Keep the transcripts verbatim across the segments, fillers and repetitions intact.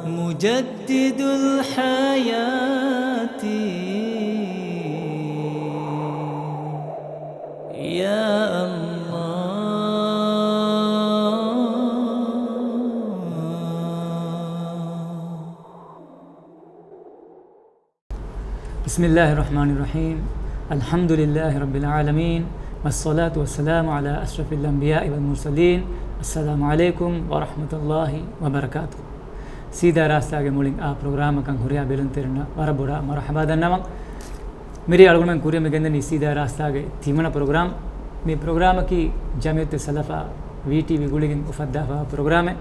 مجدد الحياة يا الله. بسم الله الرحمن الرحيم. الحمد لله رب العالمين. والصلاة والسلام على أشرف الأنبياء والمرسلين. السلام عليكم ورحمة الله وبركاته. ސީދާ ރާސްތާގެ މުޅިން އާ ޕްރޮގްރާމަކަށް ހުރިހާ ބެލުންތެރިންނަށް ވަރަށް ބޮޑަށް މަރުޙަބާ ދަންނަވަން. މިރޭ އަޅުގަނޑުމެން ކުރިއަށް މި ގެންދަނީ ސީދާ ރާސްތާގެ ތިންވަނަ ޕްރޮގްރާމް. މި ޕްރޮގްރާމަކީ ޖަމްޢިއްޔަތު ސަލަފާ ވީޓީވީ ގުޅިގެން އުފައްދާފައިވާ ޕްރޮގްރާމެއް.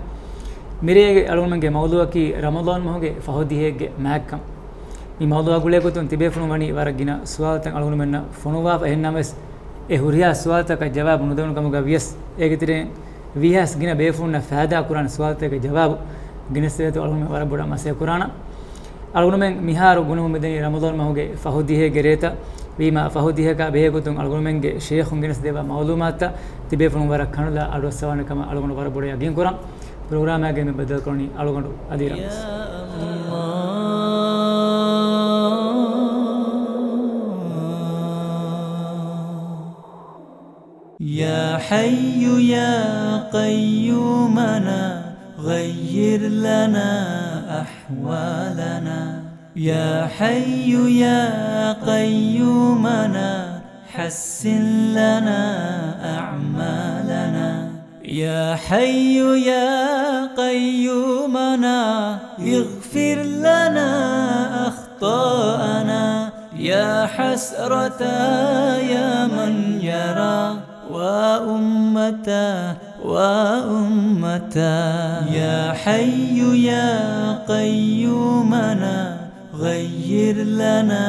މިރޭގެ އަޅުގަނޑުމެންގެ މައުޟޫޢަކީ ރަމަޟާން މަހުގެ ފަހު ދިހައެއްގެ މާތްކަން. މި މައުޟޫޢާ ގުޅޭގޮތުން ތިބޭފުޅުން ވަނީ ވަރަށް ގިނަ ސުވާލުތައް އަޅުގަނޑުމެންނަށް ފޮނުވާފަ. އެހެންނަމަވެސް، އެ ހުރިހާ ސުވާލުތަކަށް ޖަވާބު ނުދެވުނު ކަމުގަ ވިޔަސް، އޭގެ ތެރެއިން ވީހާވެސް ގިނަ ބޭފުޅުންނަށް ފައިދާ ކުރާނެ ސުވާލުތަކެއް ޖަވާބު ގެނެސްދެވޭތޯ އަޅުގަނޑުމެން ވަރަށް ބޮޑަށް މަސައްކަތް ކުރާނަން. އަޅުގަނޑުމެން މިހާރު ގުނަމުން މިދަނީ ރަމަޟާން މަހުގެ ފަހު ދިހައެއްގެ ރޭތައް ވީމާ، ފަހު ދިހައަކާ ބެހޭގޮތުން އަޅުގަނޑުމެންގެ ޝޭޚުން ގެނެސްދެއްވާ މައުލޫމާތުތައް ތިބޭފުޅުން ވަރަށް ކަނުލާ އަޑުއައްސަވާނެ ކަމަށް އަޅުގަނޑު ވަރަށް ބޮޑަށް ޔަގީން ކުރަން. ޕްރޮގްރާމާގެ މި ބައްދަލުކުރަނީ އަޅުގަނޑު އަލީ ރަމީޒް. يا حي يا قيومنا غير لنا أحوالنا. يا حي يا قيومنا حسن لنا أعمالنا. يا حي يا قيومنا اغفر لنا أخطاءنا. يا حسرة يا من يرى وأمة وأمة. يا حي يا قيومنا غير لنا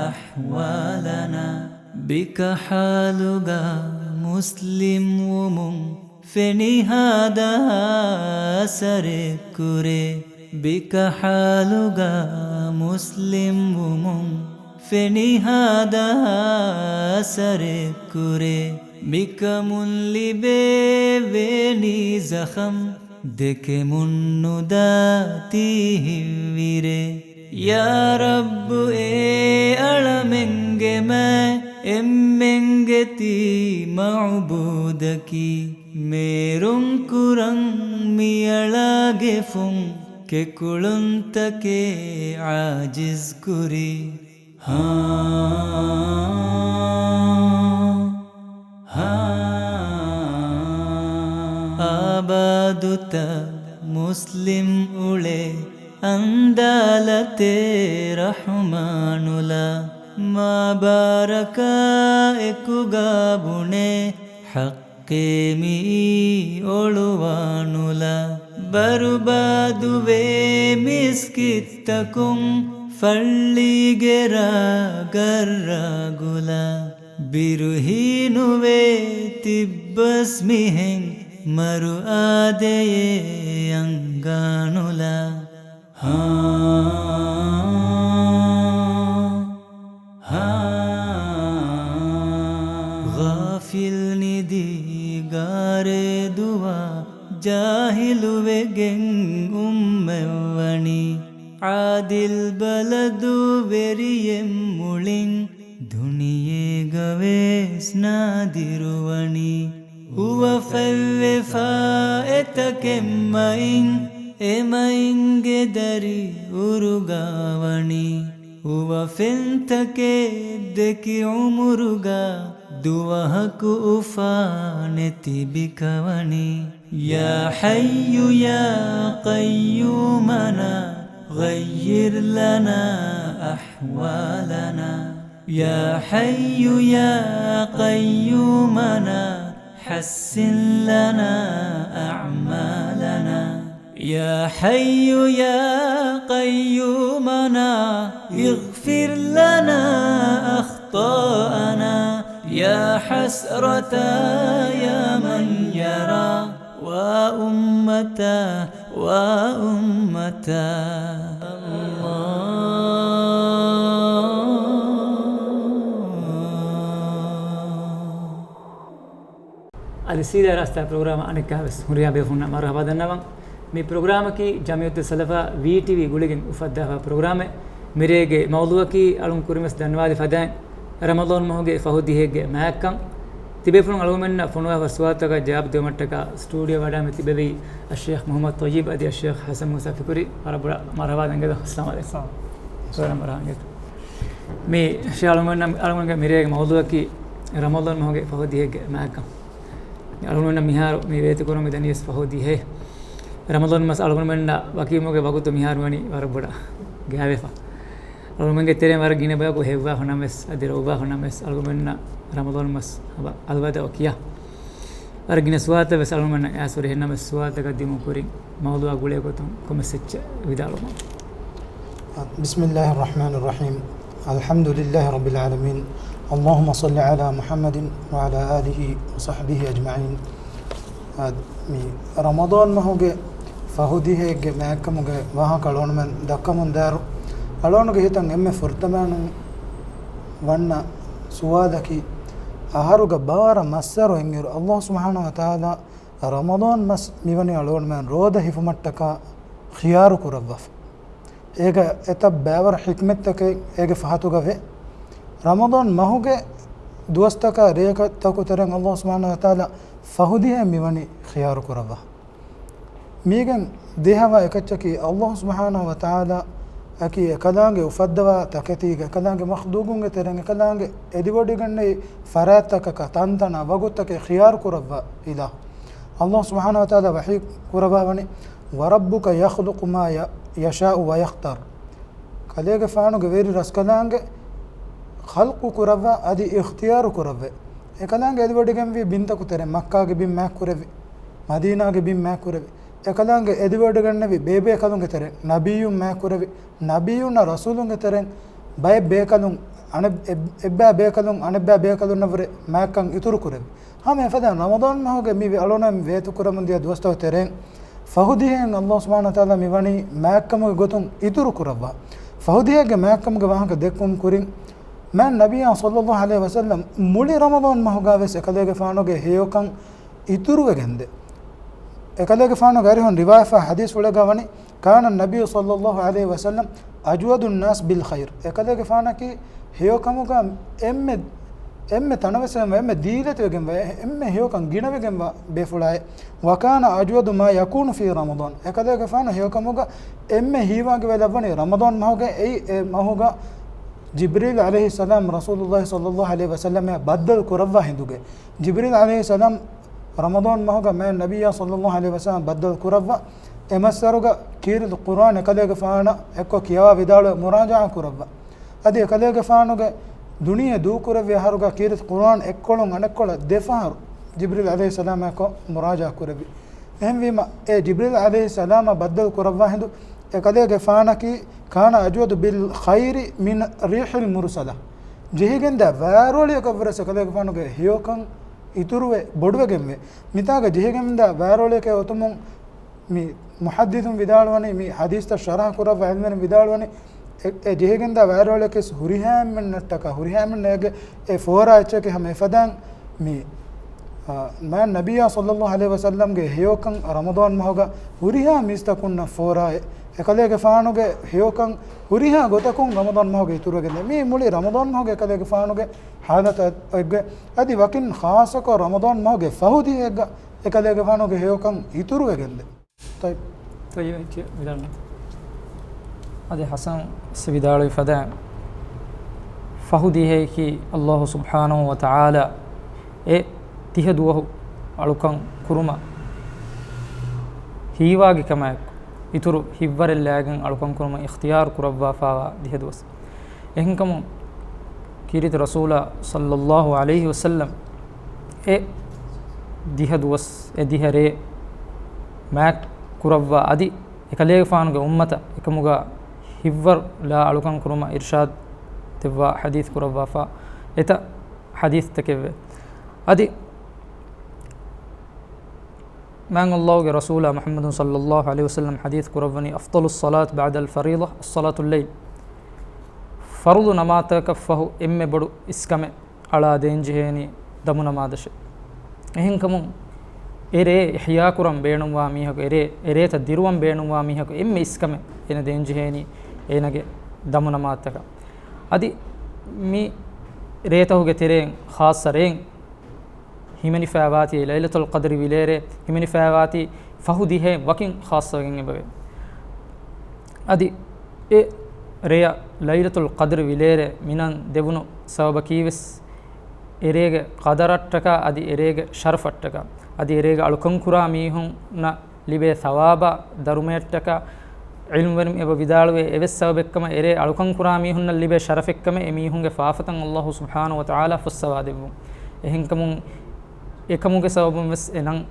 أحوالنا. ބިކަހާލުގަ މުސްލިމް ވުމުން ފެނިހާ ދަހާ ސަރެއް ކުރޭ. ބިކަހާލުގަ މުސްލިމް ވުމުން ފެނިހާ ދަހާ ސަރެއް ކުރޭ. މިކަމުން ލިބޭވޭނީ ޒަޚަމް ދެކެމުން ނުދާތީ ހިތްވިރޭ. ޔާ ރައްބު، އޭ އަޅަމެންގެ މާތް އެންމެންގެ ތީ މަޢުބޫދަކީ، މޭރުން ކުރަން މިއަޅާގެ ފުން ކެކުޅުންތަކެއް ޢާޖިޒް ކުރީ. ހާ، ހާ. އާބާދުތައް މުސްލިމް އުޅޭ އަންދާލަތޭ ރަޙުމާނުލާ، މާ ބާރަކާ އެކުގަ ބުނޭ ޙައްޤޭ މިއީ އޮޅުވާނުލާ. ބަރުބާދުވޭ މިސްކިތްތަކުން ފައްޅީގެ ރާ ގައްރާގުލާ. ބިރުހީނުވޭ ތިއްބަސް މިހެން މަރު އާދެޔޭ އަންގާނުލާ. ހާ، ހާ. ޣާފިލް ނިދީ ގާރޭ ދުވާ ޖާހިލުވެގެން އުއްމަތްވަނީ. ޢާދިލް ބަލަދު ވެރިއެއް މުޅިން ދުނިޔޭގަވެސް ނާދިރުވަނީ. ހުވަފަތްވެފާ އެތަކެއް މައިން އެމައިންގެ ދަރި އުރުގާވަނީ. ހުވަފެންތަކެއް ދެކި ޢުމުރުގަ ދުވަހަކު އުފާ ނެތި ބިކަވަނީ. يا حي يا قيومنا غير لنا أحوالنا. يا حي يا قيومنا حسن لنا أعمالنا. يا حي يا قيومنا اغفر لنا أخطاءنا. يا حسرة يا من يرى وأمة وأمة. الله. އަދި ސީދާ ރާސްތާ ޕްރޮގްރާމަށް އަނެއްކާވެސް ހުރިހާ ބޭފުންނަށް މަރުޙަބާ ދަންނަވަން. މި ޕްރޮގްރާމަކީ ޖަމިއްޔަތުއް ސަލަފާ ވީޓީވީ ގުޅިގެން އުފައްދާފާ ޕްރޮގްރާމެއް. މިރޭގެ މައުޟޫއަކީ އަޅުން ކުރިމަސް ދަންވާލި ފަދައިން ރަމަޟާން މަހުގެ ފަހު ދިހައެއްގެ މާތްކަން. ތިބޭފުޅުން އަޅުގަނޑުމެންނަށް ފޮނުވާފަ ސުވާލުތަކަށް ޖަވާބު ދެވުމަށްޓަކާ ސްޓޫޑިއޯ ވަޑައިމެ ތިބެވީ އައްޝޭޚް މުޙައްމަދު ޠައްޔިބް އަދި އައްޝޭޚް ޙަސަން މޫސާ ފިކުރީ. ވަރަށް ބޮޑަށް މަރުޙަބާ ދަންގެދޯ. އައްސަލާމު ޢަލައިކުމް. އައްސަލާމު. ވަރަށް ރަނގަޅު. މި ޝޭޚް އަޅުގަނޑު، އަޅުގަނޑުގެ މިރޭގެ މައުޟޫއަކީ ރަމަޟާން މަހުގެ ފަހު ދިހައެއްގެ މާތްކަން. އަޅުގަނޑު މިހާރު މި ވޭތުކުރަމުން ދަނީސް ފަހު ދިހައެއް. ރަމަޟާން މަސް އަޅުގަނޑުމެންނަށް ވަކިވުމުގެ ވަގުތު މިހާރު ވަނީ ވަރަށް ބޮޑަށް ގާވެފަ. އަޅުގަނޑުމެންގެ ތެރެއިން ވަރަށް ގިނަ ބަޔަކު ހެއްވާފަ ނަމަވެސް، އަދި ރޯވާފަ ނަމަވެސް، އަޅުގަނޑުމެންނަށް ރަމަޟާން މަސް އަލްވަދާޢު ކިޔާ. ވަރަށް ގިނަ ސުވާލުތައް ވެސް އަޅުގަނޑުމެންނަށް އައިސް ހުރި. އެހެންނަމަވެސް ސުވާލުތަކަށް ދިއުމުގެ ކުރިން މައުޟޫއާ ގުޅޭ ގޮތުން ކޮންމެސް އެއްޗެއް ވިދާޅުވަމުން. بسم الله الرحمن الرحيم. الحمد لله رب العالمين. اللهم صل على محمد وعلى آله وصحبه أجمعين. އާ، މި ރަމަޟާން މަހުގެ ފަހު ދިހައެއްގެ މާތްކަމުގެ ވާހަކަ އަޅުގަނޑުމެން ދައްކަމުން ދާއިރު، އަޅުގަނޑުގެ ހިތަށް އެންމެ ފުރަތަމަ ވަންނަ ސުވާލަކީ، އަހަރުގެ ބާރަ މައްސަރު އިންއިރު، ﷲ ސުބްޙާނަހޫ ވަތަޢާލާ ރަމަޟާން މަސް މިވަނީ އަޅުގަނޑުމެން ރޯދަ ހިފުމަށްޓަކާ ޚިޔާރު ކުރައްވާފަ. އޭގަ އެތައް ބައިވަރު ޙިކްމަތްތަކެއް އޭގެ ފަހަތުގަ ވޭ. ރަމަޟާން މަހުގެ ދުވަސްތަކާ ރޭތަކު ތެރެއިން ﷲ ސުބްޙާނަހޫ ވަތަޢާލާ ފަހު ދިހައެއް މިވަނީ ޚިޔާރު ކުރައްވާ. މީގެން ދިހަވާ އެކައްޗަކީ، ﷲ ސުބްޙާނަހޫ ވަތަޢާލާ އަކީ އެކަލާނގެ އުފައްދަވާ ތަކެތީގަ، އެކަލާނގެ މަޚްލޫޤުންގެ ތެރެއިން، އެކަލާނގެ އެދިވޮޑިގަންނައި ފަރާތްތަކަކަށް ތަންތަނާ ވަގުތުތަކެއް ޚިޔާރު ކުރައްވާ އިލާހު. ﷲ ސުބްޙާނަހޫ ވަތަޢާލާ ވަޙީ ކުރައްވާވަނީ، وربك يخلق ما ي-، يشاء ويختار. ކަލޭގެފާނުގެ ވެރި ރަސްކަލާނގެ ޚަލްޤު ކުރައްވާ އަދި އިޚްތިޔާރު ކުރައްވޭ. އެކަލާނގެ އެދިވޮޑިގެންވީ ބިންތަކު ތެރެއިން، މައްކާގެ ބިން މާތްކުރެއްވި، މަދީނާގެ ބިން މާތްކުރެއްވި. އެކަލާނގެ އެދިވޮޑިގަންނެވި ބޭބޭކަލުންގެ ތެރެއިން، ނަބިއްޔުން މާތްކުރެއްވި، ނަބިއްޔުންނާ ރަސޫލުންގެ ތެރެއިން ބައެއް ބޭކަލުން، އަނެއް-، އެއް-، އެއްބައި ބޭކަލުން އަނެއްބައި ބޭކަލުންނަށްވުރެ މާތްކަން އިތުރު ކުރެއްވި. ހަމަ އެފަދަ ރަމަޟާން މަހުގެ މި އަޅުނަން ވޭތުކުރަމުން ދިޔަ ދުވަސްތަކު ތެރެއިން ފަހު ދިހައިން ﷲ ސުބްޙާނަހޫ ވަތަޢާލާ މިވަނީ މާތްކަމުގެ ގޮތުން އިތުރު ކުރައްވާ. ފަހު ދިހައެއްގެ މާތްކަމުގެ ވާހަކަ ދެއްކުން ކުރިން، މާތް ނަބިއްޔާ ޞައްލައްލާހު ޢަލައިހި ވަސައްލަމް މުޅި ރަމަޟާން މަހުގަ ވެސް އެކަލޭގެފާނުގެ ހެޔޮކަން އިތުރުވެގެންދޭ. އެކަލޭގެފާނުގެ އަރިހުން ރިވާޔަތްފާ ޙަދީޘްފުޅެއްގަ ވަނީ، كان النبي صلى الله عليه وسلم أجود الناس بالخير. އެކަލޭގެފާނަކީ ހެޔޮކަމުގަ އެންމެ، އެންމެ ތަނަވަސްވެގެންވާ، އެންމެ ދީލަތިވެގެންވާ، އެންމެ ހެޔޮކަން ގިނަވެގެންވާ ބޭފުޅާއެއް. وكان أجود ما يكون في رمضان. އެކަލޭގެފާނު ހެޔޮކަމުގަ އެންމެ ހީވާގިވެލައްވަނީ ރަމަޟާން މަހުގަ. އެއީ އެ މަހުގަ ޖިބްރީލް ޢަލައިހިއްސަލާމް ރަސޫލުއްލާހި ޞައްލައްލާހު ޢަލައިހި ވަސައްލަމަށް ބައްދަލު ކުރައްވާ ހިނދުގައި. ޖިބްރީލް ޢަލައިހިއްސަލާމް ރަމަޟާން މަހުގަ މާތް ނަބިއްޔާ ޞައްލައްލާހު ޢަލައިހި ވަސައްލަމަށް ބައްދަލު ކުރައްވާ، އެ މައްސަރުގަ ކީރިތި ޤުރުއާން އެކަލޭގެފާނާ އެއްކޮށް ކިޔަވާ ވިދާޅުވެ މުރާޖަޢާ ކުރައްވާ. އަދި އެކަލޭގެފާނުގެ ދުނިޔެ ދޫކުރެއްވި އަހަރުގަ ކީރިތި ޤުރުއާން އެއްކޮޅުން އަނެއްކޮޅަށް ދެފަހަރު ޖިބްރީލް ޢަލައިހިއްސަލާމާ އެއްކޮށް މުރާޖަޢާ ކުރެއްވި. އެހެންވީމަ، އެ ޖިބްރީލް ޢަލައިހިއްސަލާމާ ބައްދަލު ކުރައްވާ ހިނދު އެކަލޭގެފާނަކީ كان أجود بالخير من الريح المرسلة. ޖެހިގެންދާ ވާރޯޅިއަކަށްވުރެ އެކަލޭގެފާނުގެ ހެޔޮކަން އިތުރުވެ ބޮޑުވެގެންވޭ. މިތާގަ ޖެހިގެންދާ ވާރޯޅިއަކަށް އޮތުމުން މި މުޙައްދިޘުން ވިދާޅުވަނީ، މި ޙަދީޘްތައް ޝަރަޙަ ކުރައްވާ ޢިލްމުވެރިން ވިދާޅުވަނީ، އެ، އެ ޖެހިގެންދާ ވާރޯޅިއަކީ ހުރިހާ އެންމެންނަށްޓަކާ، ހުރިހާ އެންމެންނަށް އޭގެ އެ ފޯރާ އެއްޗަކީ ހަމަ އެފަދައިން މި، އާ، މާތް ނަބިއްޔާ ޞައްލައްލާހު ޢަލައިހި ވަސައްލަމްގެ ހެޔޮކަން ރަމަޟާން މަހުގަ ހުރިހާ މީސްތަކުންނަށް ފޯރާއެއް، އެކަލޭގެފާނުގެ ހެޔޮކަން ހުރިހާ ގޮތަކުން ރަމަޟާން މަހުގަ އިތުރުވެގެންދޭ. މީ މުޅި ރަމަޟާން މަހުގެ އެކަލޭގެފާނުގެ ޙާލަތަށް އޮތްގޮތް. އަދި ވަކިން ޚާއްޞަކޮށް ރަމަޟާން މަހުގެ ފަހު ދިހައެއްގަ އެކަލޭގެފާނުގެ ހެޔޮކަން އިތުރުވެގެންދޭ. ތައްޔިބް. ތައްޔިބް، އެއްޗެއް ވިދާޅުވަންތަ؟ އަދި ޙަސަން ވެސް ވިދާޅުވި ފަދައިން، ފަހު ދިހައަކީ ﷲ ސުބްޙާނަހޫ ވަތަޢާލާ އެ ދިހަ ދުވަހު އަޅުކަން ކުރުމަށް ހީވާގިކަމާއެކު، އިތުރު ހިތްވަރެއް ލައިގެން އަޅުކަން ކުރުމަށް އިޚްތިޔާރު ކުރައްވާފާވާ ދިހަ ދުވަސް. އެހެންކަމުން ކީރިތި ރަސޫލާ ޞައްލައްލާހު ޢަލައިހި ވަސައްލަމް އެ ދިހަ ދުވަސް، އެ ދިހަ ރޭ މާތް ކުރައްވާ އަދި އެކަލޭގެފާނުގެ އުއްމަތަށް އެކަމުގަ ހިތްވަރު ލާ އަޅުކަން ކުރުމަށް އިރްޝާދު ދެއްވާ ޙަދީޘް ކުރައްވާފާ އެތައް ޙަދީޘްތަކެއްވޭ. އަދި މާތް ﷲ ގެ ރަސޫލާ މުޙައްމަދު ޞައްލައްލާހު ޢަލައިހި ވަސައްލަމް ޙަދީޘް ކުރައްވަނީ، أفضل الصلاة بعد الفريضة صلاة الليل. ފަރުޟު ނަމާދުތަކަށް ފަހު އެންމެ ބޮޑު އިސްކަމެއް އަޅާ ދޭންޖެހޭނީ ދަމު ނަމާދަށޭ. އެހެންކަމުން އެރޭ އިޙްޔާކުރަން ބޭނުންވާ މީހަކު، އެރޭ، އެރޭތައް ދިރުވަން ބޭނުންވާ މީހަކު އެންމެ އިސްކަމެއް އޭނަ ދޭންޖެހޭނީ އޭނަގެ ދަމުނަމާދުތަކަށް. އަދި މި ރޭތަކުގެ ތެރެއިން ޚާއްޞަ ރެއިން ހިމެނިފައިވާތީ، ލައިލަތުލް ޤަދްރި ވިލޭރޭ ހިމެނިފައިވާތީ ފަހު ދިހައިން ވަކިން ޚާއްޞަވެގެން އެބަވޭ. އަދި އެ ރެޔަށް ލައިލަތުލް ޤަދްރި ވިލޭރޭ މިނަން ދެވުނު ސަބަބަކީވެސް އެރޭގެ ޤަދަރަށްޓަކާ އަދި އެރޭގެ ޝަރަފަށްޓަކާ އަދި އެރޭގެ އަޅުކަންކުރާ މީހުންނަށް ލިބޭ ސަވާބާ ދަރުމަޔަށްޓަކާ ޢިލްމުވެރިން އެބަ ވިދާޅުވޭ، އެވެސް ސަބަބެއްކަމަށް އެރޭ އަޅުކަންކުރާ މީހުންނަށް ލިބޭ ޝަރަފެއްކަމެއް އެ މީހުންގެ ފާފަތައް އައްލާހު ސުބްޙާނަހު ވަތަޢާލާ ފުއްސަވާދެއްވުން. އެހެންކަމުން އެކަމުގެ ސަބަބުން ވެސް އެ ނަން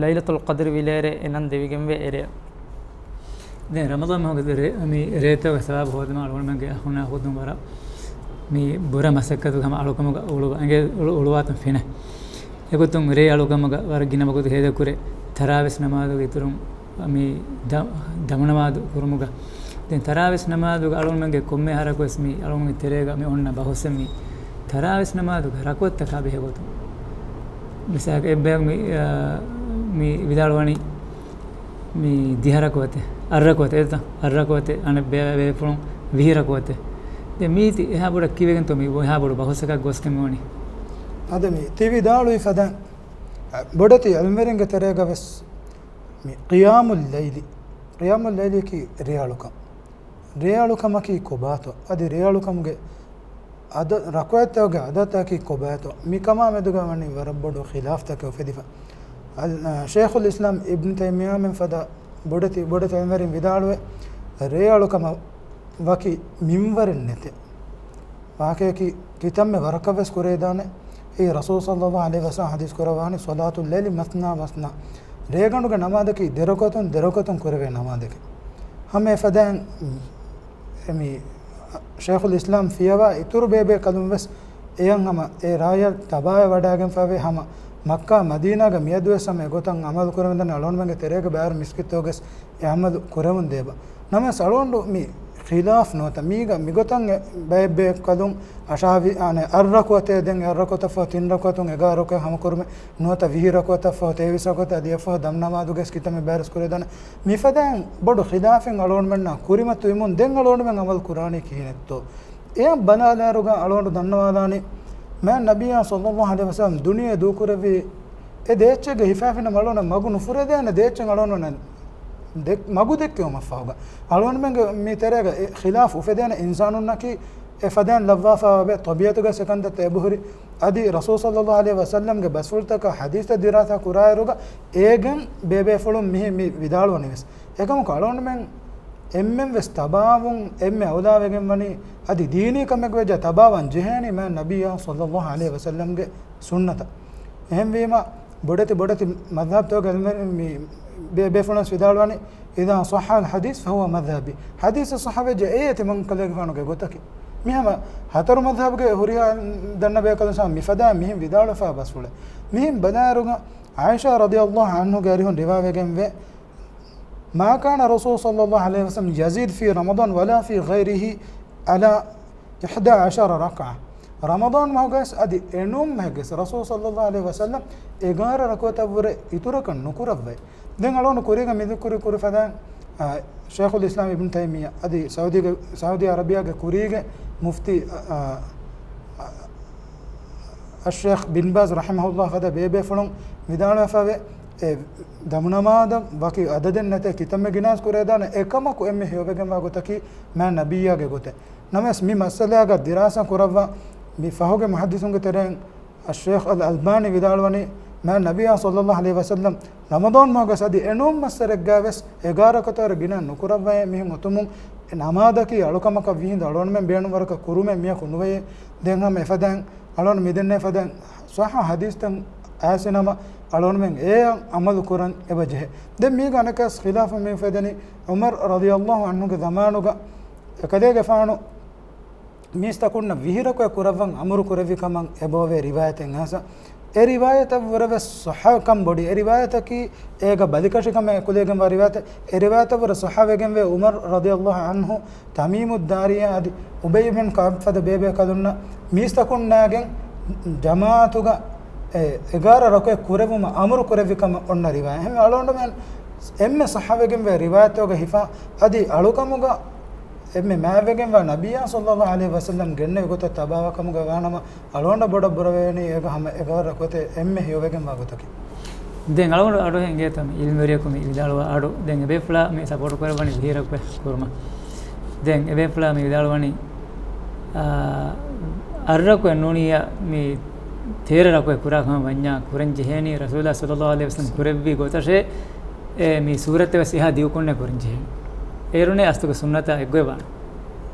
ލައިލަތުލް ޤަދްރި ވިލޭރޭ އެ ނަން ދެވިގެންވޭ އެރެއަށް. ދެން ރަމަޟާން މަހުގެ ރޭ، މި ރޭތަކުގެ ސަވާބު ހޯދުމަށް އަޅުގަނޑުމެންގެ އަޚުންނާ އުޚުތުން ވަރަށް މި ބުރަ މަސައްކަތުގެ ހަމަ އަޅުކަމުގަ އުޅު-، އެނގޭ އުޅު-، އުޅުވާތަން ފެނޭ. އެގޮތުން ރޭ އަޅުކަމުގަ ވަރަށް ގިނަ ވަގުތު ހޭދަކުރޭ ތަރާވީސް ނަމާދުގެ އިތުރުން މި ދަ-، ދަމުނަމާދު ކުރުމުގަ. ދެން ތަރާވީސް ނަމާދުގަ އަޅުގަނޑުމެންގެ ކޮންމެ އަހަރަކުވެސް މި އަޅުގަނޑުގެ ތެރޭގަ މި އޮންނަ ބަހުސެއް މި ތަރާވީސް ނަމާދުގެ ރަކުޢަތްތަކާ ބެހޭ ގޮތުން. މިސާލަކަށް އެއްބަޔަކު މި، އާ، މި ވިދާޅުވަނީ މި ދިހަ ރަކުޢަތެއް، އަށް ރަކުޢަތެއް، އެއްތަ؟ އަށް ރަކުޢަތެއް، އަނެއް ބޭ-، ބޭފުޅުން ވިހި ރަކުޢަތެއް. ދެން މީތި އެހާ ބޮޑަށް ކިޔެވިގެންތޯ މި އެހާ ބޮޑު ބަހުސަކަށް ގޮސްގެން މިވަނީ؟ އަދި މި ތި ވިދާޅުވި ފަދަ ބޮޑެތި ޢިލްމުވެރިންގެ ތެރޭގަ ވެސް މި ޤިޔާމުލް ލައިލި، ޤިޔާމުލް ލައިލިއަކީ ރޭއަޅުކަން. ރޭއަޅުކަމަކީ ކޮބާތޯ؟ އަދި ރޭއަޅުކަމުގެ އަދަ-، ރަކުޢަތްތަކުގެ އަދަދަކީ ކޮބާތޯ؟ މިކަމާ މެދުގަ ވަނީ ވަރަށް ބޮޑު ޚިލާފްތަކެއް އުފެދިފަ. އަލް-، އަ، ޝޭޚުލް އިސްލާމް އިބްނު ތައިމިއްޔާ މެން ފަދަ ބޮޑެތި، ބޮޑެތި ޢިލްމުވެރިން ވިދާޅުވެ، ރޭއަޅުކަމަށް ވަކި މިންވަރެއް ނެތޭ. ވާހަކަޔަކީ ކިތަންމެ ވަރަކަށް ވެސް ކުރެވިދާނެ. އެއީ ރަސޫލު ޞައްލަﷲ ޢަލައިހި ވަސައްލަމަ ޙަދީޘް ކުރައްވާނީ، "صلاة الليل مثنى مثنى." ރޭގަނޑުގެ ނަމާދަކީ ދެރަކުޢަތުން ދެރަކުޢަތުން ކުރެވޭ ނަމާދެކޭ. ހަމަ އެފަދައިން އެ މި ޝޭޚުލް އިސްލާމް ފިޔަވާ އިތުރު ބޭބޭކަލުން ވެސް އެޔަށް ހަމަ އެ ރާޔަށް ތަބާވެ ވަޑައިގެންފަވޭ. ހަމަ މައްކާ މަދީނާގަ މިއަދުވެސް ހަމަ އެގޮތަށް އަމަލު ކުރަމުންދަނީ. އަޅުގަނޑުމެންގެ ތެރޭގަ ބައިވަރު މިސްކިތްތަކުގަސް އެ އަމަލު ކުރެވުން ދޭބަ. ނަމަވެސް އަޅުގަނޑު މި ޚިލާފް ނުވަތަ މީގަ މިގޮތަށް އެ ބައެއް ބޭކަލުން އަށާވީ، އަނެއް އަށް ރަކުޢަތޭ ދެން އަށް ރަކުޢަތަށްފަހު ތިން ރަކުޢަތުން އެގާރަ ރަކުޢަތް ހަމަކުރުމެއް ނުވަތަ ވިހި ރަކުޢަތަށްފަހު ތޭވީސް ރަކުޢަތެއް އަދި އެއަށްފަހު ދަމުނަމާދުގަސް ކިތަންމެ ބައިވަރު ކުރެވިދާނެ. މިފަދައިން ބޮޑު ޚިލާފެއް އަޅުގަނޑުމެންނާ ކުރިމަތިވުމުން ދެން އަޅުގަނޑުމެން އަމަލު ކުރާނީ ކިހިނެއްތޯ؟ އެޔަށް ބަލާލާއިރުގަ އަޅުގަނޑު ދަންނަވާލާނީ، މާތް ނަބިއްޔާ ޞައްލަﷲ ޢަލައިހި ވަސައްލަމަ ދުނިޔެ ދޫކުރެއްވީ އެ ދޭއްޗެއްގެ ހިފާފިނަމަ އަޅުގަނޑަށް މަގު ނުފުރެދޭނެ ދޭއްޗެއް އަޅުގަނޑު ދެ-، މަގު ދެއްކެވުމަށްފަހުގަ. އަޅުގަނޑުމެންގެ މި ތެރޭގަ އެ ޚިލާފް އުފެދޭނެ އިންސާނުންނަކީ އެ ފަދައިން ލައްވާފައިވޭ ޠަބީޢަތުގަ ސެކަންތައް އެބަހުރި. އަދި ރަސޫލު ޞައްލަﷲ ޢަލައިހި ވަސައްލަމްގެ ބަސްފުޅުތަކާ ޙަދީޘްތައް ދިރާސާ ކުރާއިރުގަ އޭގެން ބޭބޭފުޅުން މިހި މި ވިދާޅުވަނީ ވެސް. އެކަމަކު އަޅުގަނޑުމެން އެންމެން ވެސް ތަބާވުން އެންމެ އައުލާވެގެން ވަނީ، އަދި ދީނީ ކަމެއްގެ ވެއްޖާ ތަބާވާން ޖެހޭނީ މާތް ނަބިއްޔާ ޞައްލަﷲ ޢަލައިހި ވަސައްލަމްގެ ސުންނަތަށް. އެހެންވީމަ، ބޮޑެތި ބޮޑެތި މަޛްހަބްތަކުގެ އިލްމުވެރިން މި ބޭ-، ބޭފުޅުން ވެސް ވިދާޅުވަނީ، "إذا صح الحديث فهو مذهبي." ޙަދީޘް ޞައްޙަވެއްޖެ އެއީ ތިމަންކަލޭގެފާނުގެ ގޮތަކީ. މި ހަމަ ހަތަރު މަޛްހަބުގެ ހުރިހާ ދަންނަ ބޭކަލުން ސާ މިފަދަ މިހެން ވިދާޅުވެފަ ބަސްފުޅެއް. މިހެން ބަލާއިރުގަ ޢާއިޝާ ރަޟިޔަﷲ ޢަންހުގެ އަރިހުން ރިވާވެގެންވޭ، "ما كان رسول صلى الله عليه وسلم يزيد في رمضان ولا في غيره على إحدى عشر ركعة." ރަމަޟާން މަހުގަސް އަދި އެނޫން މަހެއްގަސް ރަސޫލު ޞައްލަﷲ ޢަލައިހި ވަސައްލަމް އެގާރަ ރަކުޢަތަށްވުރެ އިތުރަކަށް ނުކުރައްވައި. ދެން އަޅުގަނޑު ކުރީގަ މި ޛިކުރު ކުރި ފަދައިން، އާ، ޝޭޚުލް އިސްލާމް އިބްނު ތައިމިއްޔާ އަދި ސައުދީގެ، ސައުދީ އަރަބިޔާގެ ކުރީގެ މުފްތީ، އާ، އާ، އައްޝޭޚް ބިން ބާޒް ރަޙިމަހުﷲ ފަދަ ބޭބޭފުޅުން ވިދާޅުވެފަވޭ، އެ ދަމުނަމާދަށް ވަކި އަދަދެއް ނެތޭ، ކިތަންމެ ގިނާސް ކުރެވިދާނެ. އެކަމަކު އެންމެ ހެޔޮވެގެންވާ ގޮތަކީ މާތް ނަބިއްޔާގެ ގޮތެއް. ނަމަވެސް މި މައްސަލާގަ ދިރާސާ ކުރައްވާ މި ފަހުގެ މުޙައްދިސުންގެ ތެރެއިން އައްޝޭޚް އަލް އަލްބާނީ ވިދާޅުވަނީ، މާތް ނަބިއްޔާ ޞައްލަﷲ ޢަލައިހި ވަސައްލަމް ރަމަޟާން މަހުގަސް އަދި އެނޫން މައްސަރެއްގައި ވެސް އެގާރަ ރަކުޢަތަށްވުރެ ގިނަ ނުކުރައްވައޭ މިހެން އޮތުމުން އެ ނަމާދަކީ އަޅުކަމަކަށް ވީހިނދު އަޅުގަނޑުމެން ބޭނުންވަރަކަށް ކުރުމެއް މިޔަކު ނުވެޔޭ. ދެން ހަމަ އެފަދައިން އަޅުގަނޑު މިދެންނެވި ފަދައިން ޞައްޙަ ޙަދީޘްތައް އައިސް ނަމަ އަޅުގަނޑުމެން އެއަށް ޢަމަލު ކުރަން އެބަ ޖެހޭ. ދެން މީގަ އަނެއްކާސް ޚިލާފު މި އުފެދެނީ ޢުމަރު ރަޟިޔަﷲ ޢަންހުގެ ޒަމާނުގަ އެކަލޭގެފާނު މީސްތަކުންނަށް ވިހި ރަކުޢަތް ކުރައްވަން އަމުރު ކުރެއްވި ކަމަށް އެބައޮވޭ ރިވާޔަތެއް އައިސް. އެ ރިވާޔަތަށްވުރެ ވެސް ޞައްޙަކަން ބޮޑި. އެ ރިވާޔަތަކީ އޭގަ ބަލިކަށިކަމެއް އެކުލެވިގެންވާ ރިވާޔަތެއް. އެ ރިވާޔަތަށްވުރެ ޞައްޙަވެގެންވޭ ޢުމަރު ރަޟިޔަﷲ ޢަންހު ތަމީމުއްދާރީއާ އަދި އުބައްޔު ބިން ކަޢުބް ފަދަ ބޭބޭކަލުންނަށް މީސްތަކުންނާގެން ޖަމާޢަތުގަ އެ އެގާރަ ރަކުޢަތް ކުރެވުމަށް އަމުރު ކުރެއްވި ކަމަށް އޮންނަ ރިވާޔަތް. އެހެންވެ އަޅުގަނޑުމެން އެންމެ ޞައްޙަވެގެންވާ ރިވާޔަތްތަކުގަ ހިފާ އަދި އަޅުކަމުގަ އެންމެ މާތްވެގެންވާ ނަބިއްޔާ ޞައްލައްލާހު ޢަލައިހި ވަސައްލަމް ގެންނެވި ގޮތަށް ތަބާވާ ކަމުގަ ވާނަމަ، އަޅުގަނޑަށް ބޮޑަށް ބުރަވެވޭނީ އޭގަ ހަމަ އެގާރަ ރަކުޢަތެއް އެންމެ ހެޔޮވެގެންވާ ގޮތަކީ. ދެން އަޅުގަނޑު އަޑު އެނގޭތަ މި ޢިލްމުވެރިޔަކު މި ވިދާޅުވާ އަޑު. ދެން އެބޭފުޅާ މި ސަޕޯޓް ކުރައްވަނީ ވިހި ރަކުޢަތް ކުރުމަށް. ދެން އެބޭފުޅާ މި ވިދާޅުވަނީ، އާ، އަށް ރަކުޢަތް ނޫނިއްޔާ މި ތޭރަ ރަކުޢަތް ކުރާ ކަމަށް ވަންޏާ ކުރަން ޖެހޭނީ ރަސޫލާ ޞައްލައްލާހު ޢަލައިހި ވަސައްލަމް ކުރެއްވި ގޮތަށޭ، އެ މި ސޫރަތްތައް ވެސް އެހާ ދިގު ކޮށްނޭ ކުރަން ޖެހޭނީ. އޭރުނޭ އަސްލުގެ ސުންނަތާ އެއްގޮތް ވާނެ.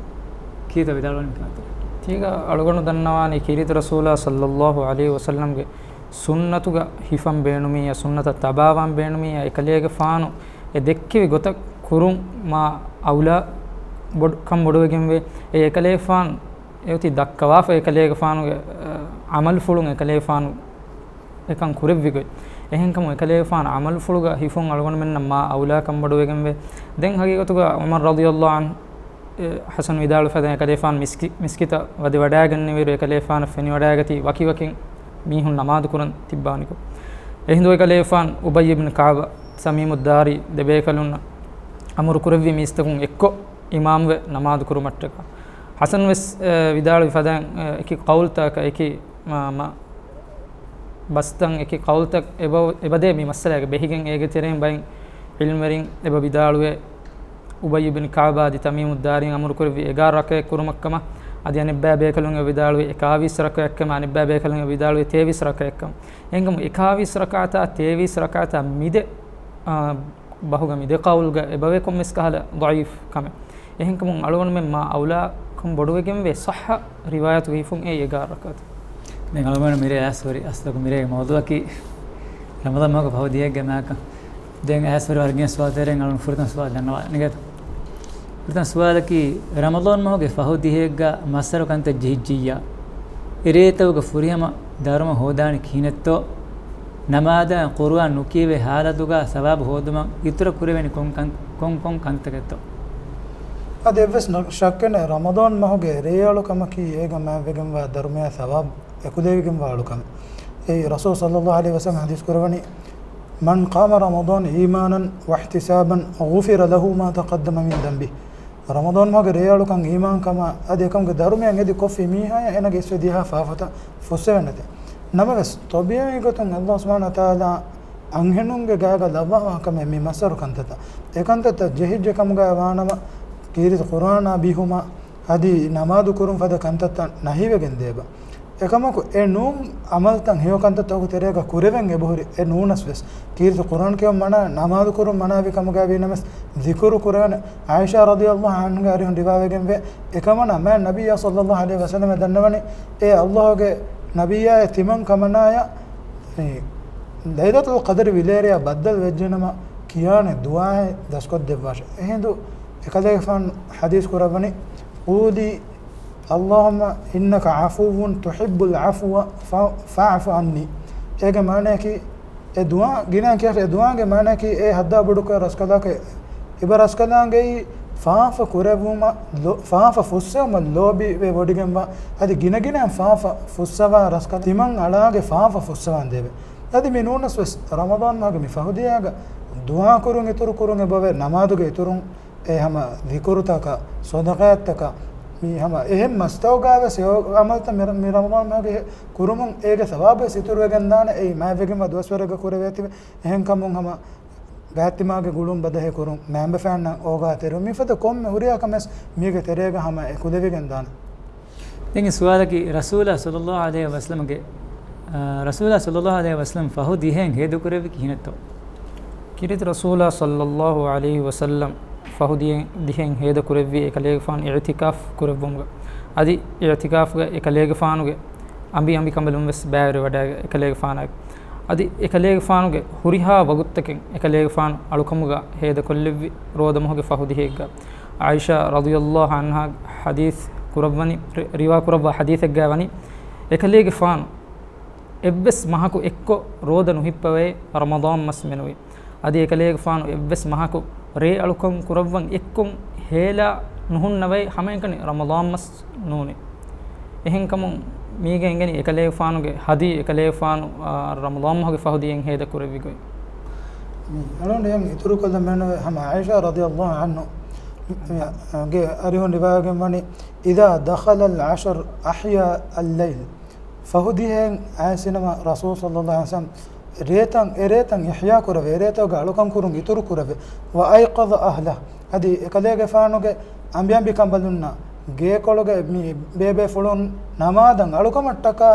ކީއްތަ ވިދާޅުވަނީ މިކަންތައް؟ ތީގަ އަޅުގަނޑު ދަންނަވާނީ ކީރިތި ރަސޫލާ ޞައްލައްލާހު ޢަލައިހި ވަސައްލަމްގެ ސުންނަތުގަ ހިފަން ބޭނުމިއްޔާ، ސުންނަތަށް ތަބާވާން ބޭނުމިއްޔާ، އެކަލޭގެފާނު އެ ދެއްކެވި ގޮތަށް ކުރުން މާ އައުލާ ބޮޑު-، ކަން ބޮޑުވެގެންވޭ. އެ އެކަލޭގެފާނު އެއޮތީ ދައްކަވާފަ އެކަލޭގެފާނުގެ، އަ، ޢަމަލުފުޅުން އެކަލޭގެފާނު އެކަން ކުރެއްވި ގޮތް. އެހެންކަމުން އެކަލޭގެފާނު ޢަމަލުފުޅުގަ ހިފުން އަޅުގަނޑުމެންނަށް މާ އައުލާ ކަންބޮޑުވެގެންވޭ. ދެން ހަގީގަތުގަ ޢުމަރު ރަޟިޔައްލާހު ޢަންހު، އެ، ޙަސަން ވިދާޅުވި ފަދައިން އެކަލޭގެފާނު މިސްކި-، މިސްކިތަށް ވަދެ ވަޑައިގެންނެވިއިރު އެކަލޭގެފާނަށް ފެނިވަޑައިގަތީ ވަކިވަކިން މީހުން ނަމާދު ކުރަން ތިއްބާނެކޮށް. އެހިނދު އެކަލޭގެފާނު އުބައްޔު ބިން ކަޢުބަ، ތަމީމުއްދާރީ ދެބޭކަލުންނަށް އަމުރު ކުރެއްވި މީސްތަކުން އެއްކޮށް އިމާމްވެ ނަމާދު ކުރުމަށްޓަކާ. ޙަސަން ވެސް، އެ، ވިދާޅުވި ފަދައިން، އެ، އެކި ޤައުލުތަކަކަށް އެކި މަ-، މަ-، ބަސްތައް އެކި ޤައުލުތައް އެބަ-، އެބަދޭ މި މައްސަލާގެ ބެހިގެން. އޭގެ ތެރެއިން ބައެއް ޢިލްމުވެރިން އެބަ ވިދާޅުވޭ، އުބައްޔު ބިން ކަޢުބާ އަދި ތަމީމުއްދާރީން އަމުރު ކުރެއްވި އެގާރަ ރަކައެއް ކުރުމަށްކަމަށް. އަދި އަނެއްބައި ބޭކަލުން އެ ވިދާޅުވީ އެކާވީސް ރަކައެއްކަމަށް، އަނެއްބައި ބޭކަލުން އެ ވިދާޅުވީ ތޭވީސް ރަކައެއްކަމަށް. އެހެންކަމުން އެކާވީސް ރަކަޢަތާ ތޭވީސް ރަކަޢަތާ މިދެ، އާ، ބަހުގަ މިދެ ޤައުލުގަ އެބަވޭ ކޮންމެސް ކަހަލަ ޟަޢީފް ކަމެއް. އެހެންކަމުން އަޅުގަނޑުމެން މާ އައުލާ ކަން ބޮޑުވެގެންވޭ ޞައްޙަ ރިވާޔަތުގަ ހިފުން އެއީ އެގާރަ ރަކަޢަތު. ދެން އަޅުގަނޑު މިރޭ އައިސް ހުރި އަސްލަކު މިރޭގެ މައުޟޫޢަކީ ރަމަޟާން މަހުގެ ފަހު ދިހައެއްގެ މާކަން. ދެން އައިސް ހުރި ވަރަށް ގިނަ ސުވާލު ތެރެއިން އަޅުގަނޑު ފުރަތަމަ ސުވާލު ދަންނަވާލަން އިނގޭތަ؟ ފުރަތަމަ ސުވާލަކީ، ރަމަޟާން މަހުގެ ފަހު ދިހައެއްގަ މައްސަރު ކަންތައް ޖެހިއްޖިއްޔާ، އެރޭތަކުގަ ފުރިހަމަ ދަރުމަ ހޯދާނީ ކިހިނެއްތޯ؟ ނަމާދާ ޤުރުއާން ނުކިޔެވޭ ހާލަތުގަ ސަވާބު ހޯދުމަށް އިތުރަށް ކުރެވޭނީ ކޮން ކަން-، ކޮން ކޮން ކަންތަކެއްތޯ؟ އަދި އެއްވެސް ނަ-، ޝައްކެއް ނެތް، ރަމަޟާން މަހުގެ ރޭއަޅުކަމަކީ އޭގަ މާތްވެގެންވާ ދަރުމަޔާ ސަވާބު އެކުލެވިގެންވާ އަޅުކަމެއް. އެއީ ރަސޫލު ޞައްލައްލާހު ޢަލައިހި ވަސައްލަމަ ޙަދީޘް ކުރައްވަނީ، "من قام رمضان إيمانا واحتسابا غفر له ما تقدم من ذنبه." ރަމަޟާން މަހުގެ ރޭއަޅުކަން އީމާންކަމާ އަދި އެކަމުގެ ދަރުމައަށް އެދި ކޮށްފި މީހާޔަށް އޭނާގެ އިސްވެ ދިޔަހާ ފާފަތައް ފުއްސެވެންނެތެ. ނަމަވެސް، ޠަބީޢީ ގޮތުން ﷲ ސުބްޙާނަހޫ ވަތަޢާލާ އަންހެނުންގެ ގާގަ ލައްވާފަ ކަމެއް މި މައްސަރު ކަންތައްތައް. އެ ކަންތައްތައް ޖެހިއްޖެ ކަމުގައި ވާނަމަ، ކީރިތި ޤުރުއާނާ ބިހުމާ އަދި ނަމާދު ކުރުން ފަދަ ކަންތައްތައް ނަހީވެގެން ދޭބަ. އެކަމަކު، އެ ނޫން ޢަމަލްތައް ހެޔޮ ކަންތައްތަކުގެ ތެރޭގަ ކުރެވެން އެބަހުރި އެ ނޫނަސް ވެސް، ކީރިތި ޤުރުއާން ކިޔަވަން މަނާ، ނަމާދު ކުރުން މަނާވި ކަމުގައި ވީ ނަމަވެސް، ޒިކުރު ކުރެވޭނެ. ޢާއިޝާ ރަޟިޔައްލާހު ޢަންހާގެ އަރިހުން ރިވާވެގެންވޭ، އެކަމަނާ މާތް ނަބިއްޔާ ޞައްލައްލާހު ޢަލައިހި ވަސައްލަމަ ދަންނަވަނީ، އޭ ﷲ ގެ ނަބިއްޔާއޭ، ތިމަން ކަމަނާޔަށް އެ ލައިލަތުލް ޤަދްރި ވިލޭރިޔާ ބައްދަލު ވެއްޖެނަމަ ކިޔާނެ ދުޢާއެއް ދަސްކޮށްދެއްވާށެ. އެހިނދު އެކަލޭގެފާނު ޙަދީޘް ކުރައްވަނީ، "قولي اللهم إنك عفو تحب العفو فاعف عني." އޭގެ މާނަޔަކީ، އެ ދުޢާ ގިނަ ކިޔާ، އެ ދުޢާގެ މާނަޔަކީ، އޭ ހައްދާ ބޮޑުކޮށް ރަސްކަލާކޮ، އިބަ ރަސްކަލާނގެއީ ފާފަ ކުރެއްވުމަށް ލޯ-، ފާފަ ފުއްސެވުމަށް ލޯބިވެ ވޮޑިގެންވާ، އަދި ގިނަގިނައިން ފާފަ ފުއްސަވާ ރަސްކަލާ ތިމަން އަޅާގެ ފާފަ ފުއްސަވާންދޭވެ. އަދި މި ނޫނަސް ވެސް ރަމަޟާން މަހުގެ މި ފަހު ދިޔައިގަ ދުޢާ ކުރުން އިތުރު ކުރުން އެބަވޭ، ނަމާދުގެ އިތުރުން އެ ހަމަ ޒިކުރުތަކަށް، ޞަދަޤާތްތަކަށް، މި ހަމަ އެހެން މަސްތަކުގައި ވެސް އެ ޢަމަލްތައް މި ރަ-، މި ރަމަޟާން މަހުގެ ކުރުމުން އޭގެ ސަވާބު ވެސް އިތުރުވެގެން ދާނެ. އެއީ މާތްވެގެންވާ ދުވަސްވަރެއްގަ ކުރެވޭތީވެ. އެހެންކަމުން ހަމަ ގާތްތިމާގެ ގުޅުން ބަދަހި ކުރުން، މައިންބަފައިންނަށް އޯގާ ތެރެވުން، މިފަދަ ކޮންމެ ހުރިހާ ކަމެއް މީގެ ތެރޭގަ ހަމަ އެކުލެވިގެން ދާނެ. ދެން ސުވާލަކީ، ރަސޫލާ ޞައްލައްލާހު ޢަލައިހި ވަސައްލަމްގެ، އާ، ރަސޫލާ ޞައްލައްލާހު ޢަލައިހި ވަސައްލަމް ފަހު ދިހައިން ހޭދަކުރެއްވި ކިހިނެއްތޯ؟ ކީރިތި ރަސޫލާ ޞައްލައްލާހު ޢަލައިހި ވަސައްލަމް ފަހު ދިހައިން، ދިހައިން ހޭދަކުރެއްވީ އެކަލޭގެފާނު އިޢުތިކާފް ކުރެއްވުމުގަ. އަދި އިޢުތިކާފްގަ އެކަލޭގެފާނުގެ އަނބި އަނބިކަނބަލުން ވެސް ބައިވެރިވަޑައިގެން އެކަލޭގެފާނާއެކު. އަދި އެކަލޭގެފާނުގެ ހުރިހާ ވަގުތުތަކެއް އެކަލޭގެފާނު އަޅުކަމުގަ ހޭދަކޮށްލެއްވި ރޯދަމަހުގެ ފަހު ދިހައެއްގަ. ޢާއިޝާ ރަޟިޔައްލާހު ޢަންހާ ޙަދީޘް ކުރައްވަނީ، ރި-، ރިވާ ކުރައްވާ ޙަދީޘެއްގައި ވަނީ، އެކަލޭގެފާނު އެއްވެސް މަހަކު އެއްކޮށް ރޯދަ ނުހިއްޕަވައޭ ރަމަޟާން މަސް މެނުވީ. އަދި އެކަލޭގެފާނު އެއްވެސް މަހަކު ރޭ އަޅުކަން ކުރައްވަން އެއްކޮށް ހޭލާ ނުހުންނަވައޭ ހަމައެކަނި ރަމަޟާން މަސް ނޫނީ. އެހެންކަމުން މީގެ އެނގެނީ އެކަލޭގެފާނުގެ ހަދީ، އެކަލޭގެފާނު، އާ، ރަމަޟާން މަހުގެ ފަހު ދިޔައިން ހޭދަ ކުރެއްވި ގޮތް. މި އަޅުގަނޑު އެހެން އިތުރު ކޮށްލަން ބޭނުންވޭ. ހަމަ ޢާއިޝާ ރަޟިޔަﷲ ޢަންހާ ގެ އަރިހުން ރިވާވެގެން ވަނީ، إذا دخل العشر أحيا الليل. ފަހު ދިހައިން އައިސިނަމަ ރަސޫލު ޞައްލަﷲ ޢަލައިހި ވަސައްލަމް ރޭތައް، އެ ރޭތައް އިޙްޔާ ކުރެވޭ، އެ ރޭތަކުގެ އަޅުކަން ކުރުން އިތުރު ކުރެވޭ. وأيقظ أهله. އަދި އެކަލޭގެފާނުގެ އަނބިއަނބިކަނބަލުންނާ ގޭކޮޅުގެ މި ބޭބޭފުޅުން ނަމާދަށް އަޅުކަމަށްޓަކާ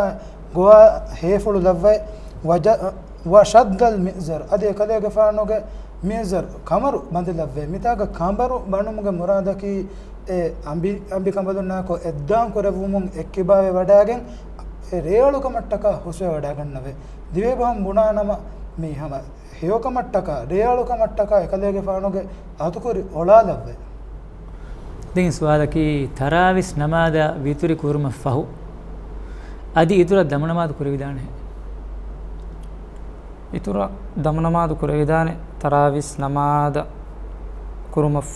ގޮވާ ހޭފުޅު ލައްވައި، وج-، وشد المئزر، އަދި އެކަލޭގެފާނުގެ މިއްޒަރު ކަމަރު ބަނދެލައްވައި. މިތާގަ ކަމަރު ބަނުމުގެ މުރާދަކީ، އެ އަނބި، އަނބިކަނބަލުންނާކޮށް އެއްދާން ކުރެއްވުމުން އެއްކިބާވެ ވަޑާގެން، އެ ރޭއަޅުކަމަށްޓަކާ ހުސްވެ ވަޑާގަންނަވޭ. ދިވެހިބަހުން ބުނާނަމަ، މި ހަމަ ހެޔޮކަމަށްޓަކާ، ރޭއަޅުކަމަށްޓަކާ އެކަލޭގެފާނުގެ އަތުކުރި އޮޅާލައްވައި. ދެން ސުވާލަކީ، ތަރާވީސް ނަމާދަށް ވިތުރި ކުރުމަށް ފަހު، އަދި އިތުރަށް ދަމުނަމާދު ކުރެވިދާނެހެ؟ އިތުރަށް ދަމުނަމާދު ކުރެވިދާނެ، ތަރާވީސް ނަމާދަށް ކުރުމަށް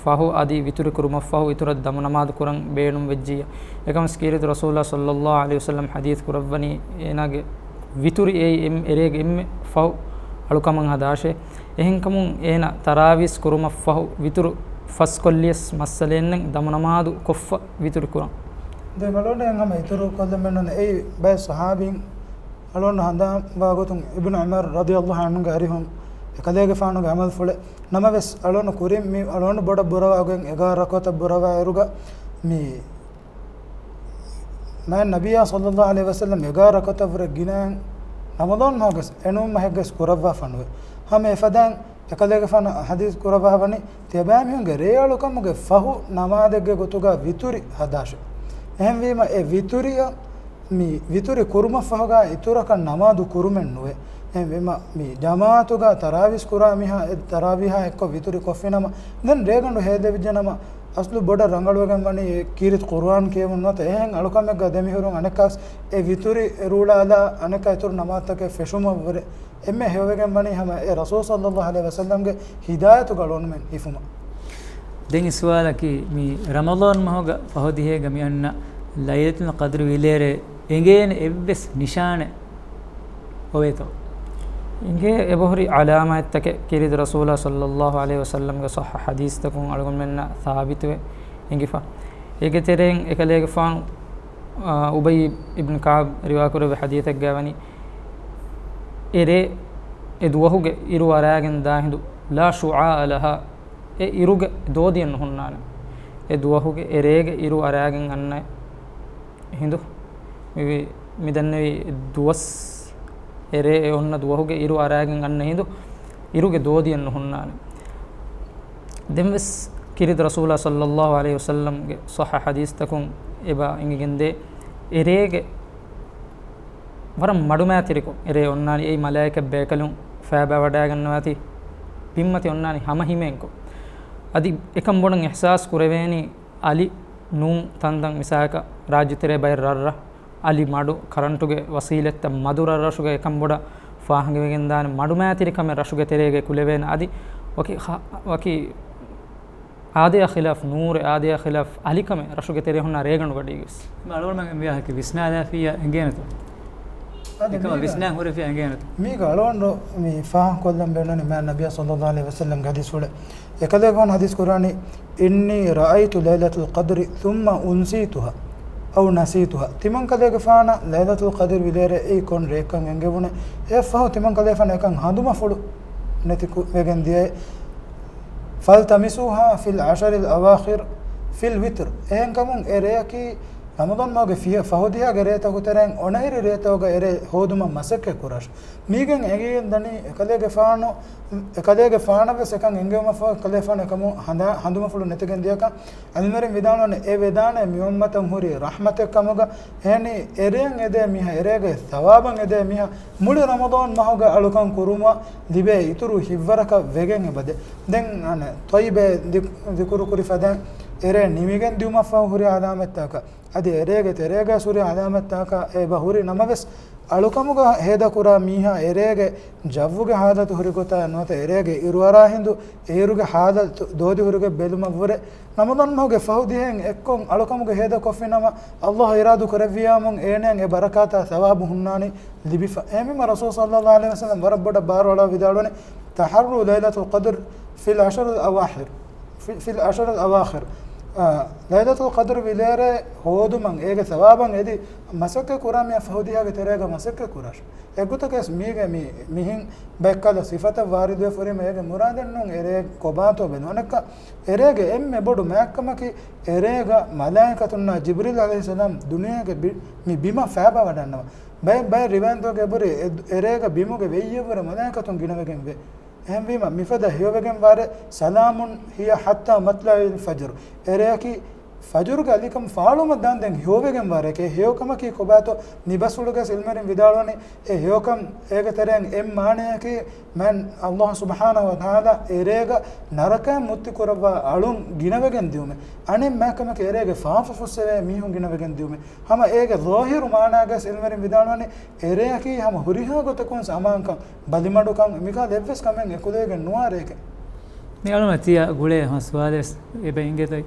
ފަހު އަދި ވިތުރި ކުރުމަށްފަހު އިތުރަށް ދަމުނަމާދު ކުރަން ބޭނުން ވެއްޖިއްޔާ. އެކަމަސް ކީރިތި ރަސޫލާ ޞައްލައްލާހު ޢަލައިހި ވަސައްލަމް ޙަދީޘް ކުރައްވަނީ، އޭނާގެ ވިތުރި އެއީ އެން-، އެރޭގެ އެންމެ ފަހު އަޅުކަމަށް ހަދާށޭ. އެހެންކަމުން އޭނާ ތަރާވީސް ކުރުމަށްފަހު ވިތުރު ފަސްކޮށްލިޔަސް މައްސަލައެއްނެތް ދަމުނަމާދު ކޮށްފަ ވިތުރި ކުރަން. ދެން އަޅުގަނޑު ހަމަ އިތުރު ކޮށްލަން ބޭނުން އެއީ ބައެއް ޞަޙާބީން އަޅުގަނޑު ހަނދާންވާ ގޮތުން އިބްނު ޢުމަރު ރަޟިޔަﷲ ޢަންހުގެ އަރިހުން އެކަލޭގެފާނުގެ ޢަމަލުފުޅެއް ނަމަވެސް، އަޅުގަނޑު ކުރިން މި އަޅުގަނޑު ބޮޑަށް ބުރަވާގޮތް އެގާރަ ރަކުޢަތަށް ބުރަވާ އިރުގަ މި މާތް ނަބިއްޔާ ޞައްލައްލާހު ޢަލައިހި ވަސައްލަމް އެގާރަ ރަކުޢަތަށްވުރެ ގިނައިން ރަމަޟާން މަހުގެ އެނޫން މަހެއްގެ ކުރައްވާފަ ނުވޭ. ހަމަ އެފަދައިން އެކަލޭގެފާނު ޙަދީޘް ކުރައްވާ ވަނީ، ތިޔަބައިމީހުންގެ ރޭއަޅުކަމުގެ ފަހު ނަމާދެއްގެ ގޮތުގަ ވިތުރި ހަދާށޭ. އެހެންވީމަ، އެ ވިތުރިއަށް މި ވިތުރި ކުރުމަށްފަހުގަ އިތުރަކަށް ނަމާދު ކުރުމެއް ނުވޭ. އެހެންވީމަ، މި ޖަމާޢަތުގަ ތަރާވީސް ކުރާ މީހާ އެ ތަރާވީހާ އެއްކޮށް ވިތުރި ކޮށްފިނަމަ، ދެން ރޭގަނޑު ހޭދެވިއްޖެނަމަ، އަސްލު ބޮޑަށް ރަނގަޅުވެގެން ވަނީ ކީރިތި ޤުރުއާން ކިޔެވުން ނުވަތަ އެހެން އަޅުކަމެއްގަ ދެމިހުރުން އަނެއްކާސް އެ ވިތުރި ރޫޅާލާ އަނެއްކާ އިތުރު ނަމާދުތަކެއް ފެށުމަށްވުރެ އެންމެ ހެޔޮވެގެން ވަނީ ހަމަ އެ ރަސޫލު ޞައްލައްލާހު ޢަލައިހި ވަސައްލަމްގެ ހިދާޔަތުގަ އަޅުގަނޑުމެން ހިފުމަށް. ދެން އިސްވާލަކީ، މި ރަމަޟާން މަހުގަ ފަހު ދިހައިގަ މި އަންނަ ލައިލަތުލް ޤަދްރު ވިލޭރޭ އެނގޭނެ އެއްވެސް ނިޝާނެއް އޮވޭތޯ؟ އިނގޭ އެބަހުރި ޢަލާމާތްތަކެއް ކީރިތި ރަސޫލާ ޞައްލައްލާހު ޢަލައިހި ވަސައްލަމްގެ ޞައްޙަ ޙަދީޘްތަކުން އަޅުގަނޑުމެންނަށް ސާބިތުވެ އެނގިފަ. އޭގެ ތެރެއިން އެކަލޭގެފާނު، އާ، އުބައްޔު އިބްނު ކަޢުބް ރިވާކުރެއްވި ޙަދީޘެއްގައި ވަނީ، އެ ރޭ، އެ ދުވަހުގެ އިރު އަރާގެން ދާ ހިނދު، لا شعاع لها، އެ އިރުގެ ދޯދިއެއް ނުހުންނާނެ. އެ ދުވަހުގެ އެ ރޭގެ އިރު އަރާގެން އަންނަ ހިނދު، މި، މި ދަންނެވި ދުވަސް، އެ ރޭ އެ އޮންނަ ދުވަހުގެ އިރު އަރާގެން އަންނަ ހިނދު، އިރުގެ ދޯދިއެއް ނުހުންނާނެ. ދެންވެސް ކީރިތި ރަސޫލާ ޞައްލައްލާހު ޢަލައިހި ވަސައްލަމްގެ ޞައްޙަ ޙަދީޘްތަކުން އެބަ އެނގިގެންދޭ، އެ ރޭގެ ވަރަށް މަޑުމައިތިރިކޮށް، އެ ރޭ އޮންނާނީ އެއީ މަލާއިކަ ބޭކަލުން ފައިބާވަޑައިގަންނަވާތީ، ބިންމަތި އޮންނާނީ ހަމަހިމޭންކޮށް. އަދި އެކަން ބޮޑަށް އިޙްސާސް ކުރެވޭނީ އަލި ނޫން ތަންތަން، މިސާލަކަށް ރާއްޖެތެރޭ ބައެއް ރަށްރަށް އަލި މަޑު، ކަރަންޓުގެ ވަސީލަތްތައް މަދު ރަށްރަށުގަ އެކަން ބޮޑަށް ފާހަގަވެގެންދާނެ މަޑުމައިތިރިކަމެއް ރަށުގެ ތެރޭގައި ކުލެވޭނެ. އަދި ވަކި ހަ-، ވަކި އާދަޔާ ޚިލާފް ނޫރެއް، އާދަޔާ ޚިލާފް އަލިކަމެއް ރަށުގެ ތެރޭ ހުންނަ ރޭގަނޑުގަޑީގަވެސް. އަޅުގަނޑުމެން މިވާހަކަ ވިސްނާލާފިއްޔާ އެނގޭނެތޯ؟ އަދި އެކަމަށް މީގަ-، ވިސްނާ ހުރެފިއްޔާ އެނގޭނެތޯ؟ މީގަ އަޅުގަނޑު މި ފާހަގަކޮށްލަން ބޭނުން މާތް ނަބިއްޔާ ޞައްލައްލާހު ޢަލައިހި ވަސައްލަމްގެ ޙަދީޘްފުޅެއް. އެކަލޭގެފާނު ޙަދީޘް ކުރާނީ، إني رأيت ليلة القدر ثم أنسيتها أو نسيتها. ތިމަންކަލޭގެފާނަށް ލައިލަތުލް ޤަދްރު ވިލޭރޭ އެއީ ކޮން ރެއެއްކަން އެނގެވުނެއް. އެއަށްފަހު ތިމަންކަލޭގެފާނަށް އެކަން ހަނދުމަފުޅު ނެތި ކު-، ވެގެން ދިޔައެވެ. فالتمسوها في العشر الأواخر في الوتر. އެހެންކަމުން އެ ރެޔަކީ ރަމަޟާން މަހުގެ ފިޔަ-، ފަހު ދިހައިގެ ރޭތަކުގެ ތެރެއިން އޮނައިރި ރޭތަކުގަ އެ ރޭ ހޯދުމަށް މަސައްކަތް ކުރާށި. މީގެން އެނގިގެން ދަނީ، އެކަލޭގެފާނު، އެކަލޭގެފާނަށް ވެސް އެކަން އެނގެވުމަށްފަހު، އެކަލޭގެފާނު އެކަމުން ހަނދާ-، ހަނދުމަފުޅު ނެތިގެން ދިޔަކަން. ޢިލްމުވެރިން ވިދާޅުވަނީ، އެ ވެދާނެ މި އުއްމަތަށް ހުރި ރަޙްމަތެއް ކަމުގަ، އެހެނީ އެރޭން އެދޭ މީހާ، އެރޭގެ ސަވާބަށް އެދޭ މީހާ، މުޅި ރަމަޟާން މަހުގެ އަޅުކަން ކުރުމަށް ލިބޭ އިތުރު ހިތްވަރަކަށް ވެގެން އެބަދޭ. ދެން އަނެއް ތޮއްޔިބޭ ދި-، ޛިކުރު ކުރި ފަދައިން އެރޭ ނިމިގެން ދިއުމަށްފަހު ހުރި ޢަލާމަތްތަކަށް، އަދި އެރޭގެ ތެރޭގަ ހުރި ޢަލާމަތްތަކަށް އެބަ ހުރި ނަމަވެސް، އަޅުކަމުގަ ހޭދަކުރާ މީހާ އެރޭގެ ޖައްވުގެ ހާލަތު ހުރި ގޮތާ ނުވަތަ އެރޭގެ އިރުއަރާ ހިނދު އޭރުގެ ހާލަތު ދޯދި ހުރިގޮތް ބެލުމަށްވުރެ، ރަމަޟާން މަހުގެ ފަހު ދިހައިން އެއްކޮށް އަޅުކަމުގެ ހޭދަ ކޮށްފިނަމަ، ﷲ އިރާދު ކުރެއްވިޔާމުން އޭނައަށް އެ ބަރަކާތާ ސަވާބު ހުންނާނީ ލިބިފަ. އެހެންވީމަ ރަސޫލު ޞައްލައްލާހު ޢަލައިހި ވަސައްލަމް ވަރަށް ބޮޑަށް ބާރުއަޅާ ވިދާޅުވަނީ، تحروا ليلة القدر في العشر الأواخر. في، في العشر الأواخر. އާ، ލައިލަތުލް ޤަދްރު ވިލޭރޭ ހޯދުމަށް އޭގެ ސަވާބަށް އެދި މަސައްކަތް ކުރާ މިއަށް ފަހު ދިހަގެ ތެރޭގަ މަސައްކަތް ކުރާށި. އެގޮތަކަސް މީގެ މި، މިހިން ބައެއްކަލަ ސިފަތައް ވާރިދުވެފަ ހުރީމަ އޭގެ މުރާދެއް ނޫން އެރޭ ކޮބާތޯ ބެލުން. އަނެއްކާ އެރޭގެ އެންމެ ބޮޑު މާތްކަމަކީ އެރޭގަ މަލާއިކަތުންނާ ޖިބްރީލް ޢަލައިހިއްސަލާމް ދުނިޔޭގެ ބި، މި ބިމަށް ފައިބާވަޑަންނަވާ. ބައެއް، ބައެއް ރިވާޔަތްތަކުގައި އެބުރި އެ، އެރޭގަ ބިމުގެ ވެއްޔެއްވުރެ މަލާއިކަތުން ގިނަވެގެން ވޭ. އެހެންވީމަ، މިފަދަ ހެޔޮވެގެންވާ ރޭ، سلام هي حتى مطلع الفجر. އެރެއަކީ ފަޖުރުގެ އަލިކަން ފާޅުވުމަށް ދާންދެން ހެޔޮވެގެންވާ ރެއެކޭ. ހެޔޮކަމަކީ ކޮބާތޯ؟ ނިބަސްފުޅުގައި ޢިލްމުވެރިން ވިދާޅުވަނީ، އެ ހެޔޮކަން އޭގެ ތެރެއިން އެއް މާނަޔަކީ، މާތް ﷲ ސުބްޙާނަހޫ ވަތަޢާލާ އެރޭގަ ނަރަކައިން މުއްތި ކުރައްވާ އަޅުން ގިނަވެގެން ދިއުމޭ. އަނެއް މާތްކަމަކީ އެރޭގެ ފާފަ ފުއްސެވޭ މީހުން ގިނަވެގެން ދިއުމޭ. ހަމަ އޭގެ ޒާހިރު މާނާގައި ޢިލްމުވެރިން ވިދާޅުވަނީ، އެރެއަކީ ހަމަ ހުރިހާ ގޮތަކުން ސަމާންކަން، ބަލިމަޑުކަން، މިކަހަލަ އެއްވެސް ކަމެއް އެކުލެވިގެން ނުވާ ރެއެކޭ. މި އަޅުގަނޑަށް ތިޔަ ގުޅޭ ހަމަ ސުވާލެއް ވެސް އެބަ އިނގޭތޯ.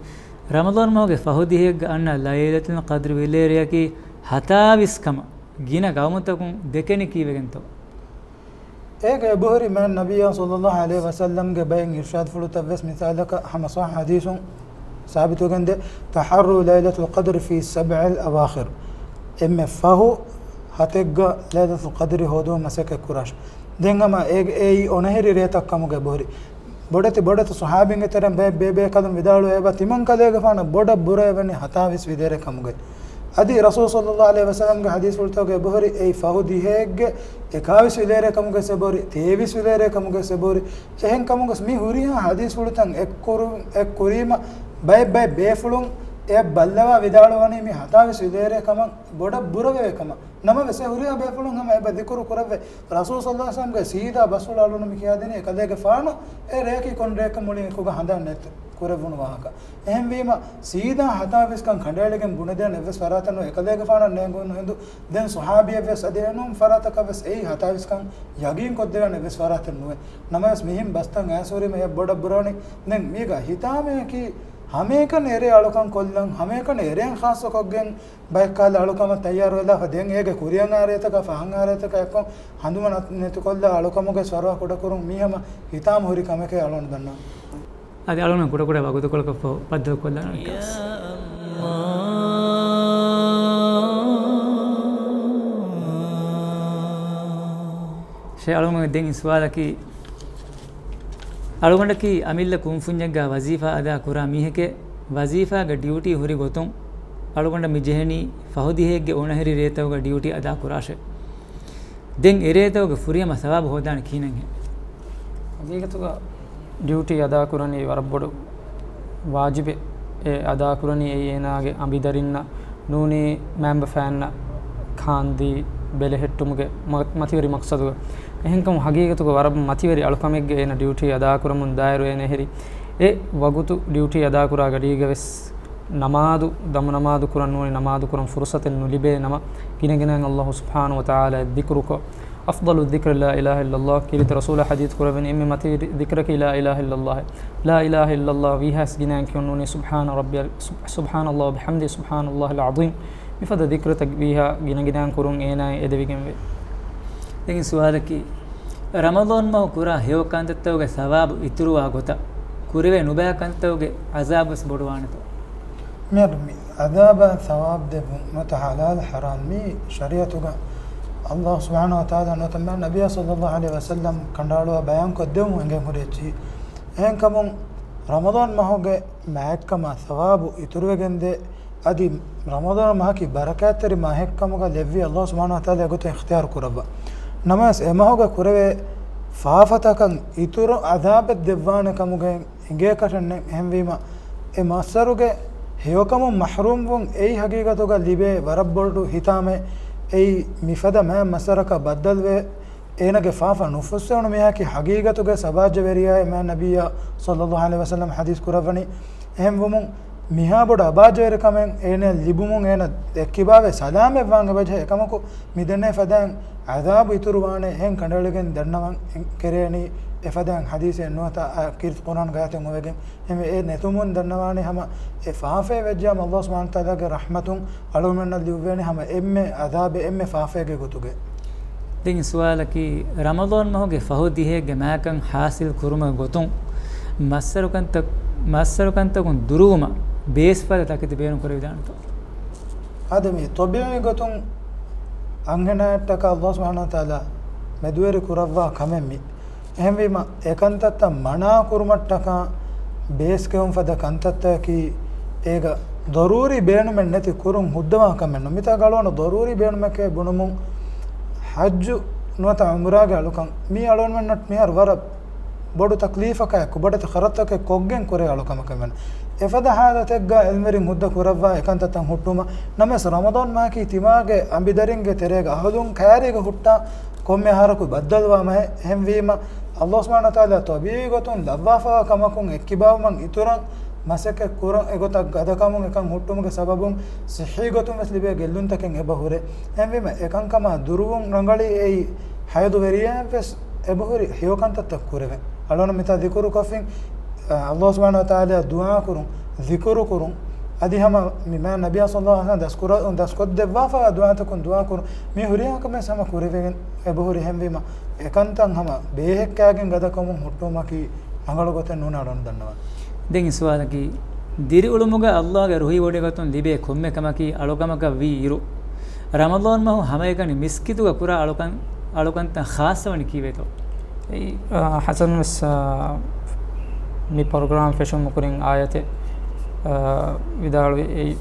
ރަމަޟާން މަހުގެ ފަހު ދިހައެއްގަ އަންނަ ލައިލަތުލް ޤަދްރު ވިލޭރެއަކީ ހަތާވީސް ކަމަށް ގިނަ ގައުމުތަކުން ދެކެނީ ކީއްވެގެންތޯ؟ އޭގަ އެބަހުރި މާތް ނަބިއްޔާ ޞައްލައްލާހު ޢަލައިހި ވަސައްލަމްގެ ބައެއް އިރްޝާދުފުޅުތައް ވެސް މިސާލަކަށް ހަމަ ޞައްޙަ ޙަދީޘުން ސާބިތުވެގެންދޭ، تحروا ليلة القدر في السبع الأواخر. އެންމެ ފަހު ހަތެއްގަ ލައިލަތުލް ޤަދްރި ހޯދުމަށް މަސައްކަތް ކުރާށި. ދެން ހަމަ އޭގެ، އެއީ އޮނަހެރި ރޭތައް ކަމުގައި އެބަހުރި. ބޮޑެތި ބޮޑެތި ޞަޙާބީންގެ ތެރެއިން ބައެއް ބޭބޭކަލުން ވިދާޅުވޭ އެބަ ތިމަން ކަލޭގެފާނަށް ބޮޑަށް ބުރަވެވެނީ ހަތާވީސް ވިލޭރޭ ކަމުގައި. އަދި ރަސޫލު ޞައްލައްލާހު ޢަލައިހި ވަސައްލަމްގެ ޙަދީޘްފުޅުތަކުގައި އެބަހުރި އެއީ ފަހު ދިހައެއްގެ އެކާވީސް ވިލޭރޭ ކަމުގައި އެބަހުރި، ތޭވީސް ވިލޭރޭ ކަމުގައި އެބަހުރި. އެހެން ކަމުގަސް މި ހުރިހާ ޙަދީޘްފުޅުތައް އެއްކުރު، އެއްކުރީމަ ބައެއް ބައެއް ބޭފުޅުން އެ ބައްލަވާ ވިދާޅުވަނީ މި ހަތާވީސް ވިލޭރޭ ކަމަށް ބޮޑަށް ބުރަވެވޭ ކަމަށް. ނަމަވެސް އެ ހުރިހާ ބޭފުޅުން ހަމަ އެބަ ޛިކުރު ކުރައްވޭ. ރަސޫލު ޞައްލައްލާހު ޢަލައިހި ވަސައްލަމްގެ ސީދާ ބަސްފުޅު އަޅުނު މި ކިޔާދިނީ އެކަލޭގެފާނު އެ ރެއަކީ ކޮން ރެއެއްކަން މުޅިން އެކުގަ ހަނދާން ނެތި ކުރެއްވުނު ވާހަކަ. އެހެންވީމަ، ސީދާ ހަތާވީސްކަން ކަނޑައެޅިގެން ބުނެދޭން އެއްވެސް ފަރާތެއް ނުވޭ. އެކަލޭގެފާނަށް ނޭނގުނު ހިނދު ދެން ޞަޙާބީއެއް ވެސް އަދި އެނޫން ފަރާތަކަށް ވެސް އެއީ ހަތާވީސްކަން ޔަގީން ކޮށްދެވޭނެ އެއްވެސް ފަރާތެއް ނުވޭ. ނަމަވެސް މިހެން ބަސްތައް އައިސް ހުރީމަ އެ ބޮޑަށް ބުރަވަނީ. ދެން މީގަ ހިތާމަޔަކީ ހަމައެކަނި އެރޭ އަޅުކަން ކޮށްލަން، ހަމައެކަނި އެރޭން ޚާއްޞަކޮށްގެން ބައެއްކަލަ އަޅުކަމަށް ތައްޔާރުވެލާފަ ދެން އޭގެ ކުރިއަށް އާ ރޭތަކަށް ފަހަށް އާ ރޭތަކަށް އެއްކޮށް ހަނދުމަ ނަ، ނެތިކޮށްލާ އަޅުކަމުގެ ފަރުވާ ކުޑަކުރުން މީ ހަމަ ހިތާމަ ހުރި ކަމެކޭ އަޅުގަނޑު ދަންނަވަން. އަދި އަޅުގަނޑު ކުޑަކުޑަ ވަގުތުކޮޅަކަށް ފަހު ބައްދަލުކޮށްލާނަން ކަސް. ޝޭޚް އަޅުގަނޑު ދެން ސުވާލަކީ، އަޅުގަނޑަކީ އަމިއްލަ ކުންފުންޏެއްގަ ވަޒީފާ އަދާ ކުރާ މީހެކޭ، ވަޒީފާގެ ޑިއުޓީ ހުރި ގޮތުން އަޅުގަނޑަށް މި ޖެހެނީ ފަހު ދިހައެއްގެ އޮނަހެރި ރޭތަކުގަ ޑިއުޓީ އަދާ ކުރާށޭ. ދެން އެރޭތަކުގެ ފުރިހަމަ ސަވާބު ހޯދާނެ ކިހިނެއްހޭ؟ ހަގީގަތުގަ ޑިއުޓީ އަދާކުރަނީ ވަރަށް ބޮޑު ވާޖިބެއް. އެ އަދާކުރަނީ އެއީ އޭނާގެ އަނބިދަރިންނަށް ނޫނީ މައިންބަފައިންނަށް ކާންދީ ބެލެހެއްޓުމުގެ މަ، މަތިވެރި މަޤްޞަދުގަ. އެހެންކަމުން ހަގީގަތުގަ ވަރަށް މަތިވެރި އަޅުކަމެއްގެ އޭނަ ޑިއުޓީ އަދާކުރަމުން ދާއިރު އޭނަ އެހެރީ އެ ވަގުތު ޑިއުޓީ އަދާކުރާ ގަޑީގަވެސް ނަމާދު، ދަމުނަމާދު ކުރަން ނޫނީ ނަމާދު ކުރަން ފުރުޞަތެއް ނުލިބޭ ނަމަ، ގިނަގިނައިން ﷲ ސުބްޙާނަހޫ ވަތަޢާލާ އަށް ޛިކުރުކޮށް، أفضل الذكر لا إله إلا الله، ކީރިތި ރަސޫލާ ޙަދީޘް ކުރެވެނީ، އެންމެ މަތިވެރި ޛިކްރަކީ لا إله إلا الله. لا إله إلا الله ވީހާވެސް ގިނައިން ކިޔުން ނޫނީ سبحان ربي، سبحان الله وبحمده، سبحان الله العظيم. މިފަދަ ޛިކްރުތައް ވީހާ ގިނަގިނައިން ކުރުން އޭނާއަށް އެދެވިގެންވޭ. ދެން ސުވާލަކީ، ރަމަޟާން މަހު ކުރާ ހެޔޮ ކަންތައްތަކުގެ ސަވާބު އިތުރުވާ ގޮތަށް، ކުރެވޭ ނުބައި ކަންތައްތަކުގެ ޢަޒާބުވެސް ބޮޑުވާނެތޯ؟ މިއަދު މި ޢަޒާބާ ސަވާބު ދެއްވުން ނުވަތަ ޙަލާލް ޙަރާމް މީ ޝަރީޢަތުގަ ﷲ ސުބްޙާނަހޫ ވަތަޢާލާ ނުވަތަ މާތް ނަބިއްޔާ ޞައްލައްލާހު ޢަލައިހި ވަސައްލަމް ކަނޑައަޅުވާ ބަޔާންކޮށްދެވުން އެނގެން ހުރި އެއްޗެއް. އެހެންކަމުން ރަމަޟާން މަހުގެ މާތްކަމާ ސަވާބު އިތުރުވެގެންދޭ. އަދި ރަމަޟާން މަހަކީ ބަރަކާތްތެރި މަހެއްކަމުގަ ލެއްވި ﷲ ސުބްޙާނަހޫ ވަތަޢާލާ އެގޮތަށް އިޚްތިޔާރު ކުރައްވާ. ނަމަވެސް އެމަހުގަ ކުރެވޭ ފާފަތަކަށް އިތުރު ޢަޛާބެއް ދެއްވާނެ ކަމުގައި އެނގޭކަށެއް ނެތް. އެހެންވީމަ، އެ މައްސަރުގެ ހެޔޮކަމުން މަޙްރޫމްވުން އެއީ ހަގީގަތުގަ ލިބޭ ވަރަށް ބޮޑު ހިތާމައެއް. އެއީ މިފަދަ މާތް މައްސަރަކަށް ބައްދަލުވޭ. އޭނަގެ ފާފަ ނުފުއްސެވުނު މީހަކީ ހަގީގަތުގައި ސަބާޖެވެރިޔާއޭ މާތް ނަބިއްޔާ ޞައްލައްލާހު ޢަލައިހި ވަސައްލަމް ޙަދީޘް ކުރައްވަނީ. އެހެންވުމުން، މިހާ ބޮޑު އަބާޒާރުކަމެއް އޭނަ ލިބުމުން އޭނަ އެއްކިބާވެ ސަލާމަތްވާން އެބަޖެހޭ. އެކަމަކު މިދެންނެވި ފަދައިން އަޒާބު އިތުރުވާނެ އެހެން ކަނޑައެޅިގެން ދަންނަވަން ކެރޭނީ އެފަދައިން ޙަދީޘެއް ނުވަތަ އާ ކީރިތި ޤުރްއާން ގާތެއް އޮވެގެން. އެހެންވެ އެ ނެތުމުން ދަންނަވާނީ ހަމަ އެ ފާފައެއް ވެއްޖާމަ ﷲ ސުބްޙާނަހޫ ވަތަޢާލާގެ ރަޙްމަތުން އަޅުގަނޑަށް ލިޔުއްވޭނެ ހަމަ އެންމެ އަޒާބެއް އެންމެ ފާފައެއްގެ ގޮތުގައި. ދެން ސުވާލަކީ، ރަމަޟާން މަހުގެ ފަހު ދިހައެއްގެ މާކަން ޙާޞިލް ކުރުމުގެ ގޮތުން މައްސަރުކަންތައް، މައްސަރުކަންތަކުން ދުރުވުމަށް ބޭސްފަދަ ތަކެތި ބޭނުން ކުރެވިދާނެތޯ؟ އާދެ، މީ ޠަބީޢީ ގޮތުން އަންހެނާއަށްޓަކާ ﷲ ސުބްޙާނަހޫ ވަތަޢާލާ މެދުވެރި ކުރައްވާ ކަމެއް މީ. އެހެންވީމަ، އެ ކަންތައްތައް މަނާ ކުރުމަށްޓަކާ ބޭސްގެއުން ފަދަ ކަންތައްތަކަކީ، އޭގަ ޟަރޫރީ ބޭނުމެއް ނެތި ކުރުން ހުއްދަވާ ކަމެއް ނޫން. މިތާ އަޅުގަނޑު ޟަރޫރީ ބޭނުމެކޭ ބުނުމުން، ޙައްޖު ނުވަތަ ޢުމްރާގެ އަޅުކަން މީ އަޅުގަނޑުމެންނަށް މިހާރު ވަރަށް ބޮޑު ތަކްލީފަކާއެކު، ބޮޑެތި ޚަރަދުތަކެއް ކޮށްގެން ކުރޭ އަޅުކަމަކަށް ވަން. އެފަދަ ޙާލަތެއްގަ ޢިލްމުވެރިން ހުއްދަ ކުރައްވާ އެކަންތައްތައް ހުއްޓުވުމަށް. ނަމަވެސް، ރަމަޟާން މަހަކީ ތިމާގެ އަނބިދަރިންގެ ތެރޭގަ އަހުލުން ކައިރީގަ ހުއްޓާ ކޮންމެ އަހަރަކު ބައްދަލުވާ މަހެއް. އެހެންވީމަ، ﷲ ސުބްޙާނަހޫ ވަތަޢާލާ ޠަބީޢީ ގޮތުން ލައްވާފަވާ ކަމަކުން އެއްކިބާވުމަށް އިތުރަށް މަސައްކަތް ކުރަން އެގޮތަށް ގަދަކަމުން އެކަން ހުއްޓުމުގެ ސަބަބުން ޞިއްޙީ ގޮތުން ވެސް ލިބޭ ގެއްލުންތަކެއް އެބަ ހުރޭ. އެހެންވީމަ، އެކަންކަމާ ދުރުވުން ރަނގަޅީ އެއީ ޙައިޟުވެރިޔާއަށް ވެސް އެބަހުރި ހެޔޮކަންތައްތައް ކުރެވެން. އަޅުގަނޑު މިތާ ޛިކުރު ކޮށްފިން، އަ، ﷲ ސުބްޙާނަހޫ ވަތަޢާލާއަށް ދުޢާ ކުރުން، ޛިކުރު ކުރުން، އަދި ހަމަ މި މާތް ނަބިއްޔާ ޞައްލައްލާހު ޢަލައިހި ވަސައްލަމަ ދަސްކުރ-، ދަސްކޮށްދެއްވާފައިވާ ދުޢާތަކުން ދުޢާ ކުރުން. މި ހުރިހާ ކަމެއް ހަމަ ކުރެވިގެން އެބަހުރި. އެހެންވީމަ، އެކަންތައް ހަމަ ބޭހެއްކާގެން ގަދަކަމުން ހުއްޓުވުމަކީ ރަނގަޅު ގޮތެއް ނޫން އަޅުގަނޑު ދަންނަވަން. ދެން އިސްވާލަކީ، ދިރިއުޅުމުގަ ﷲގެ ރުހިވޮޑިގަތުން ލިބޭ ކޮންމެ ކަމަކީ އަޅުކަމަކަށް ވީ އިރު، ރަމަޟާން މަހު ހަމައެކަނި މިސްކިތުގަ ކުރާ އަޅުކަން، އަޅުކަންތައް ޚާއްޞަވަނީ ކީއްވެތޯ؟ އެއީ، އާ، ޙަސަން ވެސް، އާ، މި ޕްރޮގްރާމް ފެށުމުގެ ކުރިން އާޔަތެއް، އާ، ވިދާޅުވި. އެއީ،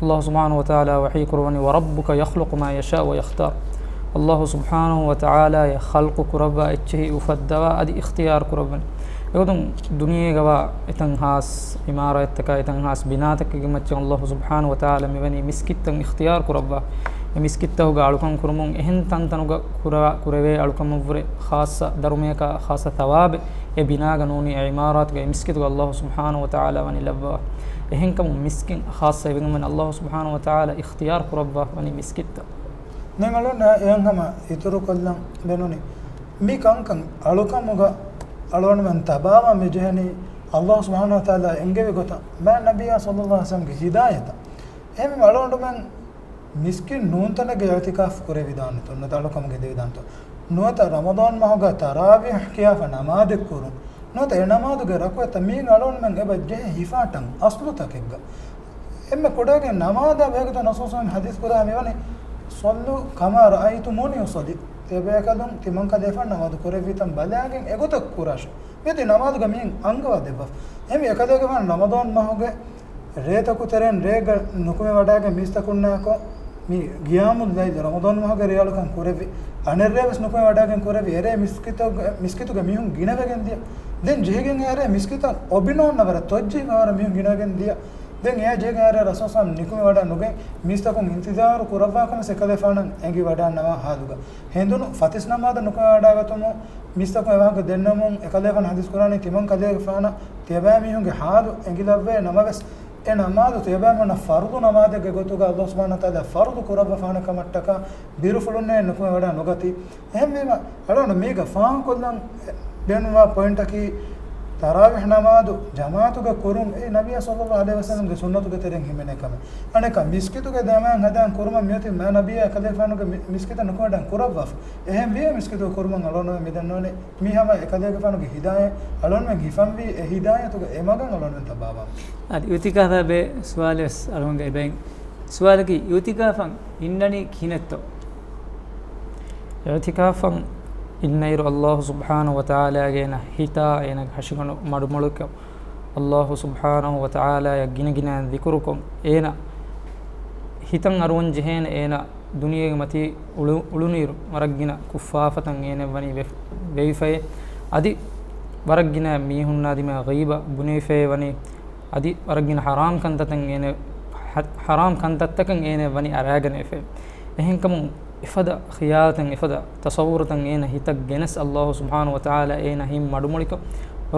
ﷲ ސުބްޙާނަހޫ ވަތަޢާލާ ވަޙީ ކުރުވަނީ، "ވަރައްބުކަ ޔަޚްލުޤު މާ ޔަޝާއު ވަޔަޚްތާރު." ﷲ ސުބްޙާނަހޫ ވަތަޢާލާ އެ ޚަލްޤު ކުރައްވާ އެއްޗެހި އުފައްދަވާ އަދި އިޚްތިޔާރު ކުރައްވަނީ. އެގޮތުން ދުނިޔޭގަވާ އެތަން ހާސް ޢިމާރާތްތަކާ، އެތަން ހާސް ބިނާތަކެއްގެ މައްޗަށް ﷲ ސުބްޙާނަހޫ ވަތަޢާލާ މިވަނީ މިސްކިތްތައް އިޚްތިޔާރު ކުރައްވާ. އެ މިސްކިތްތަކުގަ އަޅުކަން ކުރުމުން އެހެން ތަންތަނުގަ ކުރާ، ކުރެވޭ އަޅުކަމަށްވުރެ ޚާއްޞަ ދަރުމަޔަކާ ޚާއްޞަ ޘަވާބެއް އެ ބިނާގަ ނޫނީ އެ ޢިމާރާތުގަ އެ މިސްކިތުގަ ﷲ ސުބްޙާނަހޫ ވަތަޢާލާ ވަނީ ލައްވަވާ. އެހެންކަމުން މިސްކިތް ޚާއްޞަ އެވެގެން ވަނީ ﷲ ސުބްޙާނަހޫ ވަތަޢާލާ އިޚްތިޔާރު ކުރައްވާ ވަނީ މިސްކިތްތައް. ދެން އަޅުގަނޑު އެހެން ހަމަ އިތުރުކޮށްލަން ބޭނުނީ، މި ކަންކަން އަޅުކަމުގަ އަޅުގަނޑުމެން ތަބާވާން މިޖެހެނީ ﷲ ސުބްޙާނަހޫ ވަތަޢާލާ އެންގެވި ގޮތަށް މާތް ނަބިއްޔާ ޞައްލައްލާހު ޢަލައިހި ވަސައްލަމްގެ ހިދާޔަތަށް. އެހެންވީމަ އަޅުގަނޑުމެން މިސްކިތް ނޫން ތަނެއްގަ އިޢުތިކާފު ކުރެވިދާނެތޯ، ނުވަތަ އަޅުކަމުގެ ދެވިދާނެތޯ، ނުވަތަ ރަމަޟާން މަހުގަ ތަރާވީޙް ކިޔާފަ ނަމާދެއް ކުރުން، ނުވަތަ އެ ނަމާދުގެ ރަކުޢަތްތައް މީގަ އަޅުގަނޑުމެން އެބަ ޖެހޭ ހިފާޓަން އަސްލުތަކެއްގަ. އެންމެ ކުޑައިގެން ނަމާދާ ބެހޭގޮތަށް ރަސޫލު ޞައްލައްލާހު ޢަލައިހި ވަސައްލަމް ޙަދީޘް ކުރާ މިވަނީ، "صلوا كما رأيتموني أصلي." ތިޔަބޭކަލުން ތިމަން ކަލޭފާނު ނަމާދު ކުރެއްވިތަން ބަލާގެން އެގޮތަށް ކުރާށޭ. މިއޮތީ ނަމާދުގަ މިއިން އަންގަވާ ދެއްވާފަ. އެހެންވެ އެކަލޭގެފާނު ރަމަޟާން މަހުގެ ރޭތަކު ތެރޭން ރޭގަ ނުކުމެ ވަޑާގެން މީސްތަކުންނާކޮ، މި ގިޔާމުލް ލައިލް ރަމަޟާން މަހުގެ ރޭއަޅުކަން ކުރެއްވި. އަނެއްރޭ ވެސް ނުކުމެ ވަޑާގެން ކުރެއްވި. އެރޭ މިސްކިތުގެ، މިސްކިތުގެ މީހުން ގިނަވެގެން ދިޔަ. ދެން ޖެހިގެން އެރޭ މިސްކިތަށް އޮބިނޯންނަ ވަރަށް ތޮއްޖެހި ވަރަށް މީހުން ގިނަވެގެން ދިޔަ. ދެން އެއާ ޖެހިގެން އެރޭ ރަސޫލު ޞައްލައްލާހު ޢަލައިހި ވަސައްލަމް ނިކުމެ ވަޑާ ނުގެން މީސްތަކުން އިންތިޒާރު ކުރައްވާ ކަމަށް އެކަލޭފާނަށް އެނގި ވަޑާންނަވާ ހާލުގަ. ހެނދުނު ފަތިސް ނަމާދަށް ނުކުމެ ވަޑާގަތުމުން މީސްތަކުން އެވާހަކަ ދެންނެވުމުން އެކަލޭފާނު ޙަދީޘް ކުރާނީ ތިމަން ކަލޭގެފާނަށް ތިޔަބައިމީހުންގެ ޙާލު އެނގިލައްވޭ ނަމަވެސް، އެ ނަމާދު ތިޔަބައިމީހުންނަށް ފަރުޟު ނަމާދެއްގެ ގޮތުގަ ﷲ ސުބްޙާނަހޫ ވަތަޢާލާ ފަރުޟު ކުރައްވާފާނެ ކަމަށްޓަކާ ބިރުފުޅުންނޭ ނުކުމެ ވަޑާ ނުގަތީ. އެހެންވީމަ، އަޅުގަނޑު މީގަ ފާހަގަކޮށްލަން ބޭނުންވާ ޕޮއިންޓަކީ، ތަރާވީޙް ނަމާދު ޖަމާޢަތުގަ ކުރުން އެއީ ނަބިއްޔާ ޞައްލައްލާހު ޢަލައިހި ވަސައްލަމްގެ ސުންނަތުގެ ތެރެއިން ހިމެނޭ ކަމެއް. އަނެއްކާ، މިސްކިތުގެ ޖަމާޢަތް ހަދާން ކުރުމަށް މިއޮތީ މާތް ނަބިއްޔާ އެކަލޭގެފާނުގެ މި-، މިސްކިތަށް ނުކުމެ ވަޑާން ކުރައްވާފަ. އެހެންވީމަ މިސްކިތުގަ ކުރުމަށް އަޅުގަނޑުމެން މިދަންނަވަނީ މީ ހަމަ އެކަލޭގެފާނުގެ ހިދާޔަތް. އަޅުގަނޑުމެން ހިފަންވީ އެ ހިދާޔަތުގަ އެ މަގަށް އަޅުގަނޑުމެން ތަބާވާން. އަދި އިޢުތިކާފާ ބެހޭ ސުވާލެއް ވެސް އަޅުގަނޑުގެ އެބައިން. ސުވާލަކީ، އިޢުތިކާފަށް އިންނަނީ ކިހިނެއްތޯ؟ އިޢުތިކާފަށް އިންނައިރު ﷲ ސުބްޙާނަހޫ ވަތަޢާލާގެ އޭނަ ހިތާ، އޭނަގެ ހަށިގަނޑު މަޑުމޮޅުކޮށް، ﷲ ސުބްޙާނަހޫ ވަތަޢާލާއަށް ގިނަގިނައިން ޛިކުރުކޮށް، އޭނަ ހިތަށް އަރުވަން ޖެހޭނެ އޭނަ ދުނިޔޭގެ މަތީ އުޅު-، އުޅުނުއިރު ވަރަށް ގިނަ ކުށްފާފަތައް އޭނައަށް ވަނީ ވެ-، ވެވިފައޭ. އަދި ވަރަށް ގިނަ މީހުންނާ ދިމާ ޣީބަ ބުނެވިފައޭ ވަނީ. އަދި ވަރަށް ގިނަ ޙަރާމް ކަންތައްތައް އޭނަ-، ޙަ-، ޙަރާމް ކަންތައްތަކަށް އޭނައަށް ވަނީ އަރާގަނެފައޭ. އެހެންކަމުން އެފަދަ ޚިޔާލުތައް، އެފަދަ ތަޞައްވުރުތައް އޭނަ ހިތަށް ގެނެސް، ﷲ ސުބްޙާނަހޫ ވަތަޢާލާ އޭނަ ހިތް މަޑުމޮޅިކޮށް،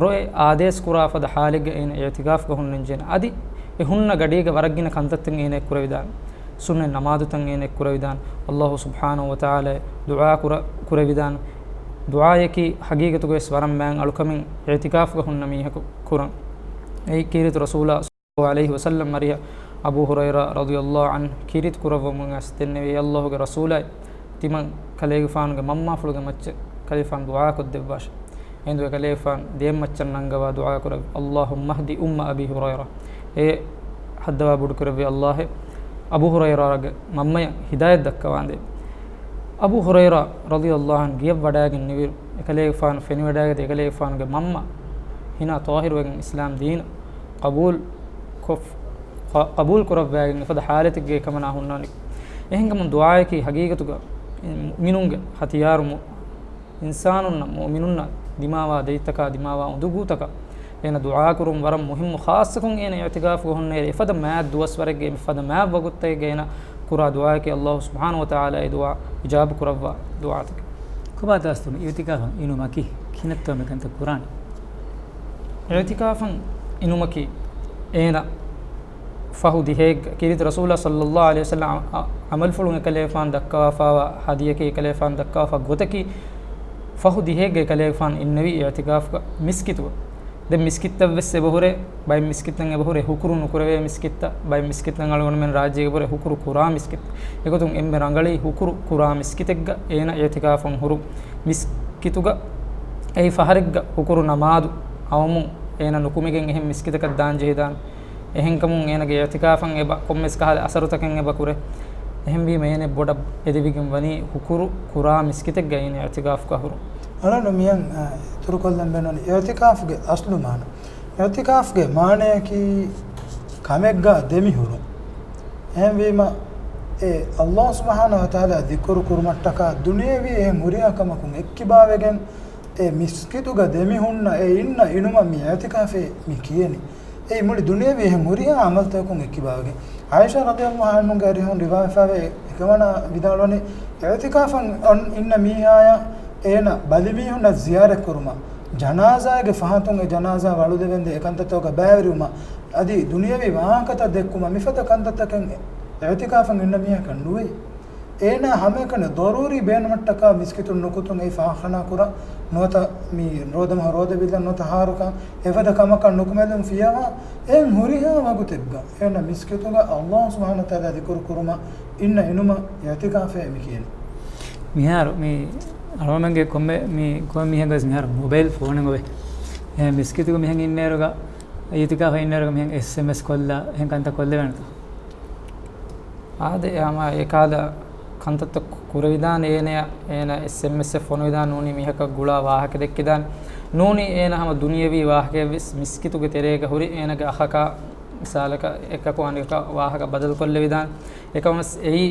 ރޮއެ އާދޭސް ކުރާ ފަދަ ޙާލެއްގަ އޭނަ އިޢުތިކާފްގަ ހުންނަންޖެހޭނެ. އަދި އެ ހުންނަ ގަޑީގަ ވަރަށް ގިނަ ކަންތައްތައް އޭނަ ކުރެވިދާނެ. ސުންނަތް ނަމާދުތައް އޭނަ ކުރެވިދާނެ. އައްލާހު ސުބްޙާނަހު ވަތަޢާލާ ދުޢާ ކުރ-، ކުރެވިދާނެ. ދުޢާޔަކީ ޙަޤީޤަތުގަވެސް ވަރަށް މާތް އަޅުކަމެއް އިޢުތިކާފުގަ ހުންނަ މީހަކު ކުރަން. އެއީ ކީރިތި ރަސޫލާ ޞައްލައްލާހު ޢަލައިހި ވަސައްލަމް މަރިޔަ އަބޫ ހުރައިރާ ރަޟިޔައްލާހު ޢަންހު ކީރިތި ކުރައްވަމުން އައިސް ދެންނެވި، އައްލާހުގެ ރަސޫލާއި ތިމަން ކަލޭގެފާނުގެ މަންމާފުޅުގެ މައްޗަށް ކަލޭގެފާނު ދުޢާކޮށްދެއްވާށި. އެހިނދު އެކަލޭގެފާނު ދެއަތްމައްޗަށް ނަންގަވާ ދުޢާކުރެއްވި، اللهم اهد أم أبي هريرة. އޭ ހައްދަވާ ބޮޑުކުރެއްވި އައްލާހެއް، އަބޫ ހުރައިރާގެ މަންމަޔަށް ހިދާޔަތް ދައްކަވާނދޭ. އަބޫ ހުރައިރާ ރަޟިޔައްލާހު ޢަންހު ގެޔަށް ވަޑައިގެން ނިވިއިރު، އެކަލޭގެފާނު ފެނިވަޑައިގަތީ އެކަލޭގެފާނުގެ މަންމަ ހިނާ ޠާހިރުވެގެން އިސްލާމް ދީނަށް ޤަބޫލު ކޮށް-، ޤަ-، ޤަބޫލު ކުރައްވައިގެން އެފަދަ ޙާލަތެއްގައި ކަމަނާ ހުންނާނީ. އެހެންކަމުން ދުޢާޔަކީ ޙަޤީޤަތުގަ މުއުމިނުންގެ ހަތިޔާރު މު-، އިންސާނުންނަށް، މުއުމިނުންނަށް ދިމާވާ ދަތްތަކާ، ދިމާވާ އުނދަގޫތަކަށް އޭނަ ދުޢާކުރުން ވަރަށް މުހިއްމު، ޚާއްޞަކޮށް އޭނަ އިޢުތިކާފުގަ ހުންނައިރު އެފަދަ މާތް ދުވަސްވަރެއްގައި، އެފަދަ މާތް ވަގުތެއްގައި އޭނަ ކުރާ ދުޢާއަކީ، އައްލާހު ސުބްޙާނަހު ވަތަޢާލާ އެ ދުޢާ އިޖާބަ ކުރައްވާ ދުޢާތަކެއް. ކޮބާތޯ އަސްލު މި އިޢުތިކާފަށް އިނުމަކީ؟ ކިހިނެއްތޯ މި ކަންތައް ކުރާނީ؟ އިޢުތިކާފަށް އިނުމަކީ އޭނަ ފަހު ދިހައެއްގަ، ކީރިތި ރަސޫލާ ޞައްލައްލާހު ޢަލައިހި ވަސައްލަމް ޢަ-، ޢަމަލުފުޅުން އެކަލޭގެފާނު ދައްކަވާފާވާ ހަދިޔަކީ، އެކަލޭގެފާނު ދައްކަވާފާ ގޮތަކީ، ފަހު ދިހައެއްގަ އެކަލޭގެފާނު އިންނެވީ އިޢުތިކާފުގަ މިސްކިތުގަ. ދެން މިސްކިތަށްވެސް އެބަހުރޭ، ބައެއް މިސްކިތަށް އެބަހުރޭ ހުކުރު ނުކުރެވޭ މިސްކިތްތައް، ބައެއް މިސްކިތަށް އަޅުގަނޑުމެން ރާއްޖޭގަ އެބަހުރޭ ހުކުރު ކުރާ މިސްކިތް. އެގޮތުން އެންމެ ރަނގަޅީ ހުކުރު ކުރާ މިސްކިތެއްގަ އޭނަ އިޢުތިކާފަށް ހުރު މިސްކިތުގަ އެއީ ފަހަރެއްގަ ހުކުރު ނަމާދު އައުމުން އޭނަ ނުކުމެގެން އެހެން މިސްކިތަކަށް ދާން ޖެހިދާނެ. އެހެންކަމުން އޭނަގެ އިޢުތިކާފަށް އެބަ ކޮންމެސް ކަހަލަ އަސަރުތަކެއް އެބަ ކުރޭ. އެހެންވީމަ އޭނަ ބޮޑަށް އެދެވިގެން ވަނީ ހުކުރު ކުރާ މިސްކިތެއްގަ އޭނަ އިޢުތިކާފުގަ ހުރުން. އަޅަން މިހެން، އާ، އިތުރުކޮށްލަން ބޭނުން އިޢުތިކާފުގެ އަސްލު މާނަ. އިޢުތިކާފުގެ މާނަޔަކީ ކަމެއްގަ ދެމިހުރުން. އެހެންވީމަ، އެ އައްލާހު ސުބްޙާނަހު ވަތަޢާލާ ޛިކުރު ކުރުމަށްޓަކާ ދުނިޔެވީ އެހެން ހުރިހާ ކަމަކުން އެއްކިބާވެގެން، އެ މިސްކިތުގަ ދެމިހުންނަ އެ އިންނަ އިނުމަށް މި އިޢުތިކާފޭ މި ކިޔެނީ. އެއީ މުޅި ދުނިޔެވީ އެހެން ހުރިހާ ޢަމަލުތަކުން އެއްކިބާވެގެން. ޢާއިޝާ ރަޟިޔައްލާހު ޢަންހުގެ އަރިހުން ރިވާވެފަވޭ، އެކަމަނާ ވިދާޅުވަނީ، އިޢުތިކާފަށް އޮން އިންނަ މީހާޔަށް އޭނަ ބަލިމީހުންނަށް ޒިޔާރަތްކުރުމަށް، ޖަނާޒާގެ ފަހަތުން އެ ޖަނާޒާ ވަޅުލެވެންދެ އެކަންތައްތަކުގަ ބައިވެރިވުމަށް، އަދި ދުނިޔެވީ ވާހަކަތައް ދެއްކުމަށް މިފަދަ ކަންތައްތަކެއް އިޢުތިކާފަށް އިންނަ މީހަކަށް ނުވޭ. އޭނާ ހަމައެކަނި ޟަރޫރީ ބޭނުމަށްޓަކާ މިސްކިތުން ނުކުތުން އެ ފާޚާނާ ކުރާ، ނުވަތަ މި ރޯދަމަހު ރޯދަ ބިލަން ނުވަތަ ހާރުކަން އެފަދަ ކަމަކަށް ނުކުމެލުން ފިޔަވާ، އެހެން ހުރިހާ ވަގުތެއްގަ އޭނަ މިސްކިތުގަ އައްލާހު ސުބްޙާނަހު ވަތަޢާލާ ޛިކުރު ކުރުމަށް އިންނަ އިނުމަށް އިޢުތިކާފޭ މި ކިޔަނީ. މިހާރު މި އަޅުގަނޑުމެންގެ ކޮންމެ މި ކޮންމެ މީހަކަށް ވެސް މިހާރު މޮބައިލް ފޯނެއް އޮވޭ. އެ މިސްކިތުގަ މިހެން އިންނައިރުގަ، އިޢުތިކާފަށް އިންނައިރުގަ މިހެން އެސްއެމްއެސް ކޮށްލާ އެހެން ކަންތައް ކޮށްލެވޭނެތަ؟ އާދެ، ހަމަ އެކަހަލަ ކަންތައްތައް ކުރެވިދާނެ އޭނަޔަށް، އޭނަ އެސްއެމްއެސްއެއް ފޮނުވިދާނެ ނޫނީ މީހަކަށް ގުޅާ ވާހަކަ ދެއްކިދާނެ. ނޫނީ އޭނަ ހަމަ ދުނިޔެވީ ވާހަކައެއްވެސް މިސްކިތުގެ ތެރޭގަ ހުރި އޭނަގެ އަޚަކާ މިސާލަކަށް އެކަކު އަނެކަކަށް ވާހަކަ ބަދަލުކޮށްލެވިދާނެ. އެކަމަސް އެއީ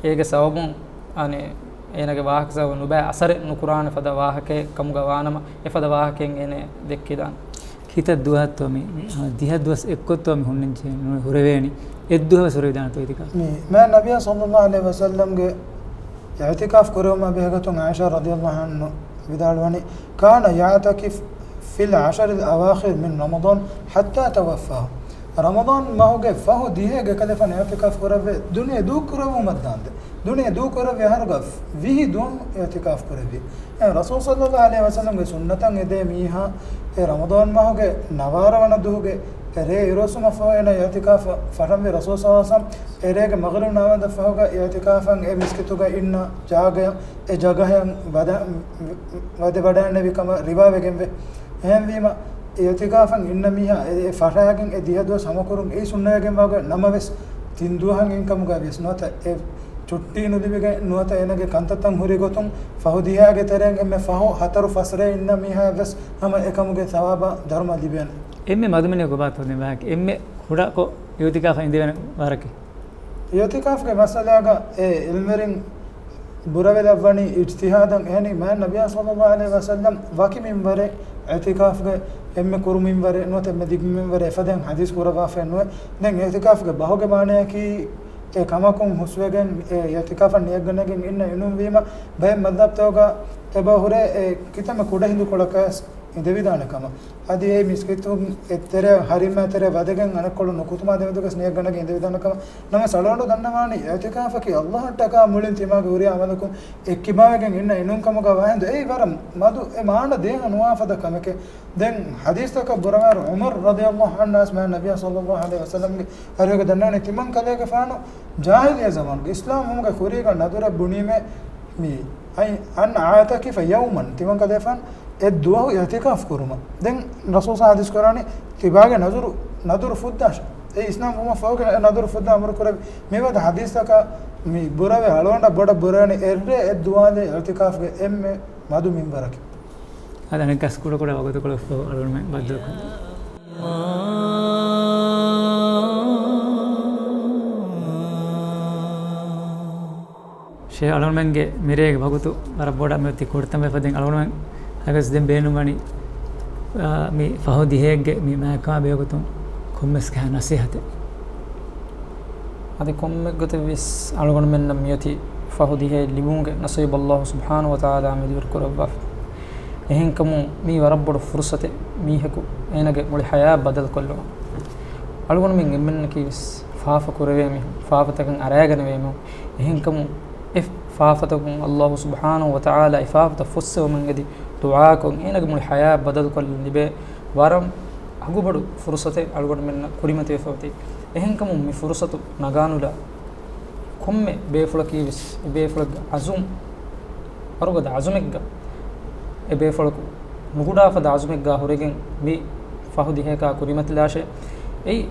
އޭގެ ސަބަބުން އަނެއް އޭނަގެ ވާހަކަ ސަބަބުން ނުބައި އަސަރެއް ނުކުރާނެ ފަދަ ވާހަކައެއް ކަމުގަ ވާނަމަ، އެފަދަ ވާހަކައެއް އޭނަ ދެއްކިދާނެ. ކިތައް ދުވަހަށްތޯ މި، އާ، ދިހަ ދުވަސް އެއްކޮށްތޯ މި ހުންނަންޖެހޭ ނޫނީ ހުރެވޭނީ؟ އެއްދުވަހަށް ހުރެވިދާނެތޯ އިޢުތިކާފު؟ މި މާތް ނަބިއްޔާ ޞައްލައްލާހު ޢަލައިހި ވަސައްލަމްގެ އިޢުތިކާފު ކުރެވުމާ ބެހޭގޮތުން ޢާއިޝާ ރަޟިޔައްލާހު ޢަންހާ ވިދާޅުވަނީ، كان يعتكف في العشر الأواخر من رمضان حتى توفاه. ރަމަޟާން މަހުގެ ފަހު ދިހައެއްގަ އެކަލޭގެފާނު އިޢުތިކާފު ކުރެއްވި ދުނިޔެ ދޫކުރެވުމަށްދާންދެން. ދުނިޔެ ދޫކުރެއްވި އަހަރުގަ ވިހި ދުވަހު އިޢުތިކާފު ކުރެއްވި. އެ ރަސޫލު ޞައްލައްލާހު ޢަލައިހި ވަސައްލަމްގެ ސުންނަތަށް އެދޭ މީހާ އެ ރަމަޟާން މަހުގެ ނަވާރަ ވަނަ ދުވަހުގެ އެ ރޭ އިރުއޮއްސުމަށްފަހު އޭނަ އިޢުތިކާފަށް ފަށަންވީ. ރަސޫލު ޞައްލައްލާހު ޢަލައިހި ވަސައްލަމް އެ ރޭގެ މަޣްރިބު ނަމާދަށްފަހުގަ އިޢުތިކާފަށް އެ މިސްކިތުގަ އިންނަ ޖާގަޔަށް، އެ ޖަގަހަޔަށް ވަދެ-، ވަދެވަޑައިގެންނެވި ކަމަށް ރިވާވެގެންވޭ. އެހެންވީމަ، އިޢުތިކާފަށް އިންނަ މީހާ އެ، އެ ފަށާގެން އެ ދިހަ ދުވަސް ހަމަކުރުން އެއީ ސުންނަވެގެންވާ ގޮތް ނަމަވެސް، ތިން ދުވަހަށް އިންކަމުގައި ވިޔަސް ނުވަތަ އެ ޗުއްޓީ ނުލިބިގެން ނުވަތަ އޭނަގެ ކަންތައްތައް ހުރި ގޮތުން ފަހު ދިހައިގެ ތެރެއިން އެންމެ ފަހު ހަތަރު ފަސް ރޭ އިންނަ މީހާއަށްވެސް ހަމަ އެކަމުގެ ސަވާބާ ދަރުމަ ލިބޭނެ. އެންމެ މަދުމިނެއް ކޮބާތޯ ދެން ވާހަކަ؟ އެންމެ ކުޑަކޮށް އިޢުތިކާފަށް އިނދެވޭނެ ވަރަކީ؟ އިޢުތިކާފުގެ މައްސަލާގަ އެ އިލްމުވެރިން ބުރަވެލައްވަނީ އިޖްތިހާދަށް. އެހެނީ މާތް ނަބިއްޔާ ޞައްލައްލާހު ޢަލައިހި ވަސައްލަމް ވަކި މިންވަރެއް، އިޢުތިކާފުގެ އެންމެ ކުރު މިންވަރެއް ނުވަތަ އެންމެ ދިގު މިންވަރެއް އެފަދައިން ޙަދީޘް ކުރައްވާފައެއް ނުވޭ. ދެން އިޢުތިކާފުގެ ބަހުގެ މާނަޔަކީ އެ ކަމަކުން ހުސްވެގެން އެ އިޢުތިކާފަށް ނިޔަތްގަނެގެން އިންނަ އިނުން ވީމަ، ބައެއް މަޛްހަބްތަކުގަ އެބަ ހުރޭ އެ ކިތަންމެ ކުޑަ ހިނދުކޮޅަކަށް އިނދެވިދާނެ ކަމަށް. އަދި އެ މިސްކިތު އެތެރެ ހަރިމާ ތެރެ ވަދެގެން އަނެއްކޮޅު ނުކުތުމާ ދެމެދުގަސް ނިޔަތްގަނޑަކަށް އިނދެވިދާނެ ކަމަށް. ނަމަވެސް އަޅުގަނޑު ދަންނަވާނީ އިޢުތިކާފަކީ ﷲ އަށްޓަކާ މުޅިން ތިމާގެ ހުރިހާ އަމަލަކުން އެއްކިބާވެގެން އިންނަ އިނުން ކަމުގަ ވާހިނދު އެއީ ވަރަށް މަދު އެ މާނަ ދޭހަ ނުވާ ފަދަ ކަމެކޭ. ދެން ޙަދީޘްތަކަށް ބުރަވާއިރު ޢުމަރު ރަޟިޔަﷲ ޢަންހު ވެސް މާތް ނަބިއްޔާ ޞައްލަﷲ ޢަލައިހި ވަސައްލަމްގެ އަރިހުގަ ދަންނަވަނީ ތިމަން ކަލޭގެފާނު ޖާހިލިއްޔާ ޒަމާނުގަ އިސްލާމް ވުމުގެ ކުރީގަ ނަދުރެއް ބުނީމޭ މި އައި އަން އަޢުތަކިފަ ޔައުމަން ތިމަން ކަލޭގެފާނު އެއް ދުވަހު އިޢުތިކާފް ކުރުމަށް. ދެން ރަސޫލު ޙަދީޘް ކުރާނީ ތިބާގެ ނަދުރު، ނަދުރު ފުއްދާށޭ. އެ އިސްލާމް ވުމަށް ފަހުގެ ނަދުރު ފުއްދާ އަމުރު ކުރެވި. މިފަދަ ޙަދީޘްތަކަށް މި ބުރަވެ އަޅުގަނޑަށް ބޮޑަށް ބުރަވެނީ އެއްރޭ އެއް ދުވާލޭ އިޢުތިކާފްގެ އެންމެ މަދު މިންވަރަކީ. އަދި އަނެއްކާސް ކުޑަކުޑަ ވަގުތުކޮޅަށްފަހު އަޅުގަނޑުމެން ބައްދަލުކޮށްލަން. ޝޭޚް އަޅުގަނޑުމެންގެ މިރޭގެ ވަގުތު ވަރަށް ބޮޑަށް މިއޮތީ ކުޑަތަން ވެފަ ދެން އަޅުގަނޑުމެން އަވެސް ދެން ބޭނުންވަނީ، އާ، މި ފަހު ދިހައެއްގެ މި މާތްކަމާ ބެހޭގޮތުން ކޮންމެސް ކަހަލަ ނަސޭހަތެއް. އަދި ކޮންމެ ގޮތެއްވެސް އަޅުގަނޑުމެންނަށް މިއޮތީ ފަހު ދިހައެއް ލިބުމުގެ ނަސީބު ﷲ ސުބްޙާނަހޫ ވަތަޢާލާ މެދުވެރި ކުރައްވާފަ. އެހެންކަމުން މީ ވަރަށް ބޮޑު ފުރުޞަތެއް މީހަކު އޭނަގެ މުޅި ޙަޔާތް ބަދަލުކޮށްލުމަށް. އަޅުގަނޑުމެން އެންމެންނަކީވެސް ފާފަ ކުރެވޭ މީހުން، ފާފަތަކަށް އަރާގަނެވޭ މީހުން. އެހެންކަމުން އެ ފާފަތަކުން ﷲ ސުބްޙާނަހޫ ވަތަޢާލާ އެ ފާފަތައް ފުއްސެވުމަށް އެދި ދުޢާކޮށް އޭނަގެ މުޅި ޙަޔާތް ބަދަލުކޮށްލަން ލިބޭ ވަރަށް އަގުބޮޑު ފުރުޞަތެއް އަޅުގަނޑުމެންނަށް ކުރިމަތިވެފަ އޮތީ. އެހެންކަމުން މި ފުރުޞަތު ނަގާނުލާ ކޮންމެ ބޭފުޅަކީވެސް އެ ބޭފުޅެއްގެ ޢަޒުމް، ވަރުގަދަ ޢަޒުމެއްގަ އެ ބޭފުޅަކު ނުގުޑާފަދަ ޢަޒުމެއްގާ ހުރެގެން މި ފަހު ދިހަޔަކާ ކުރިމަތިލާށޭ. އެއީ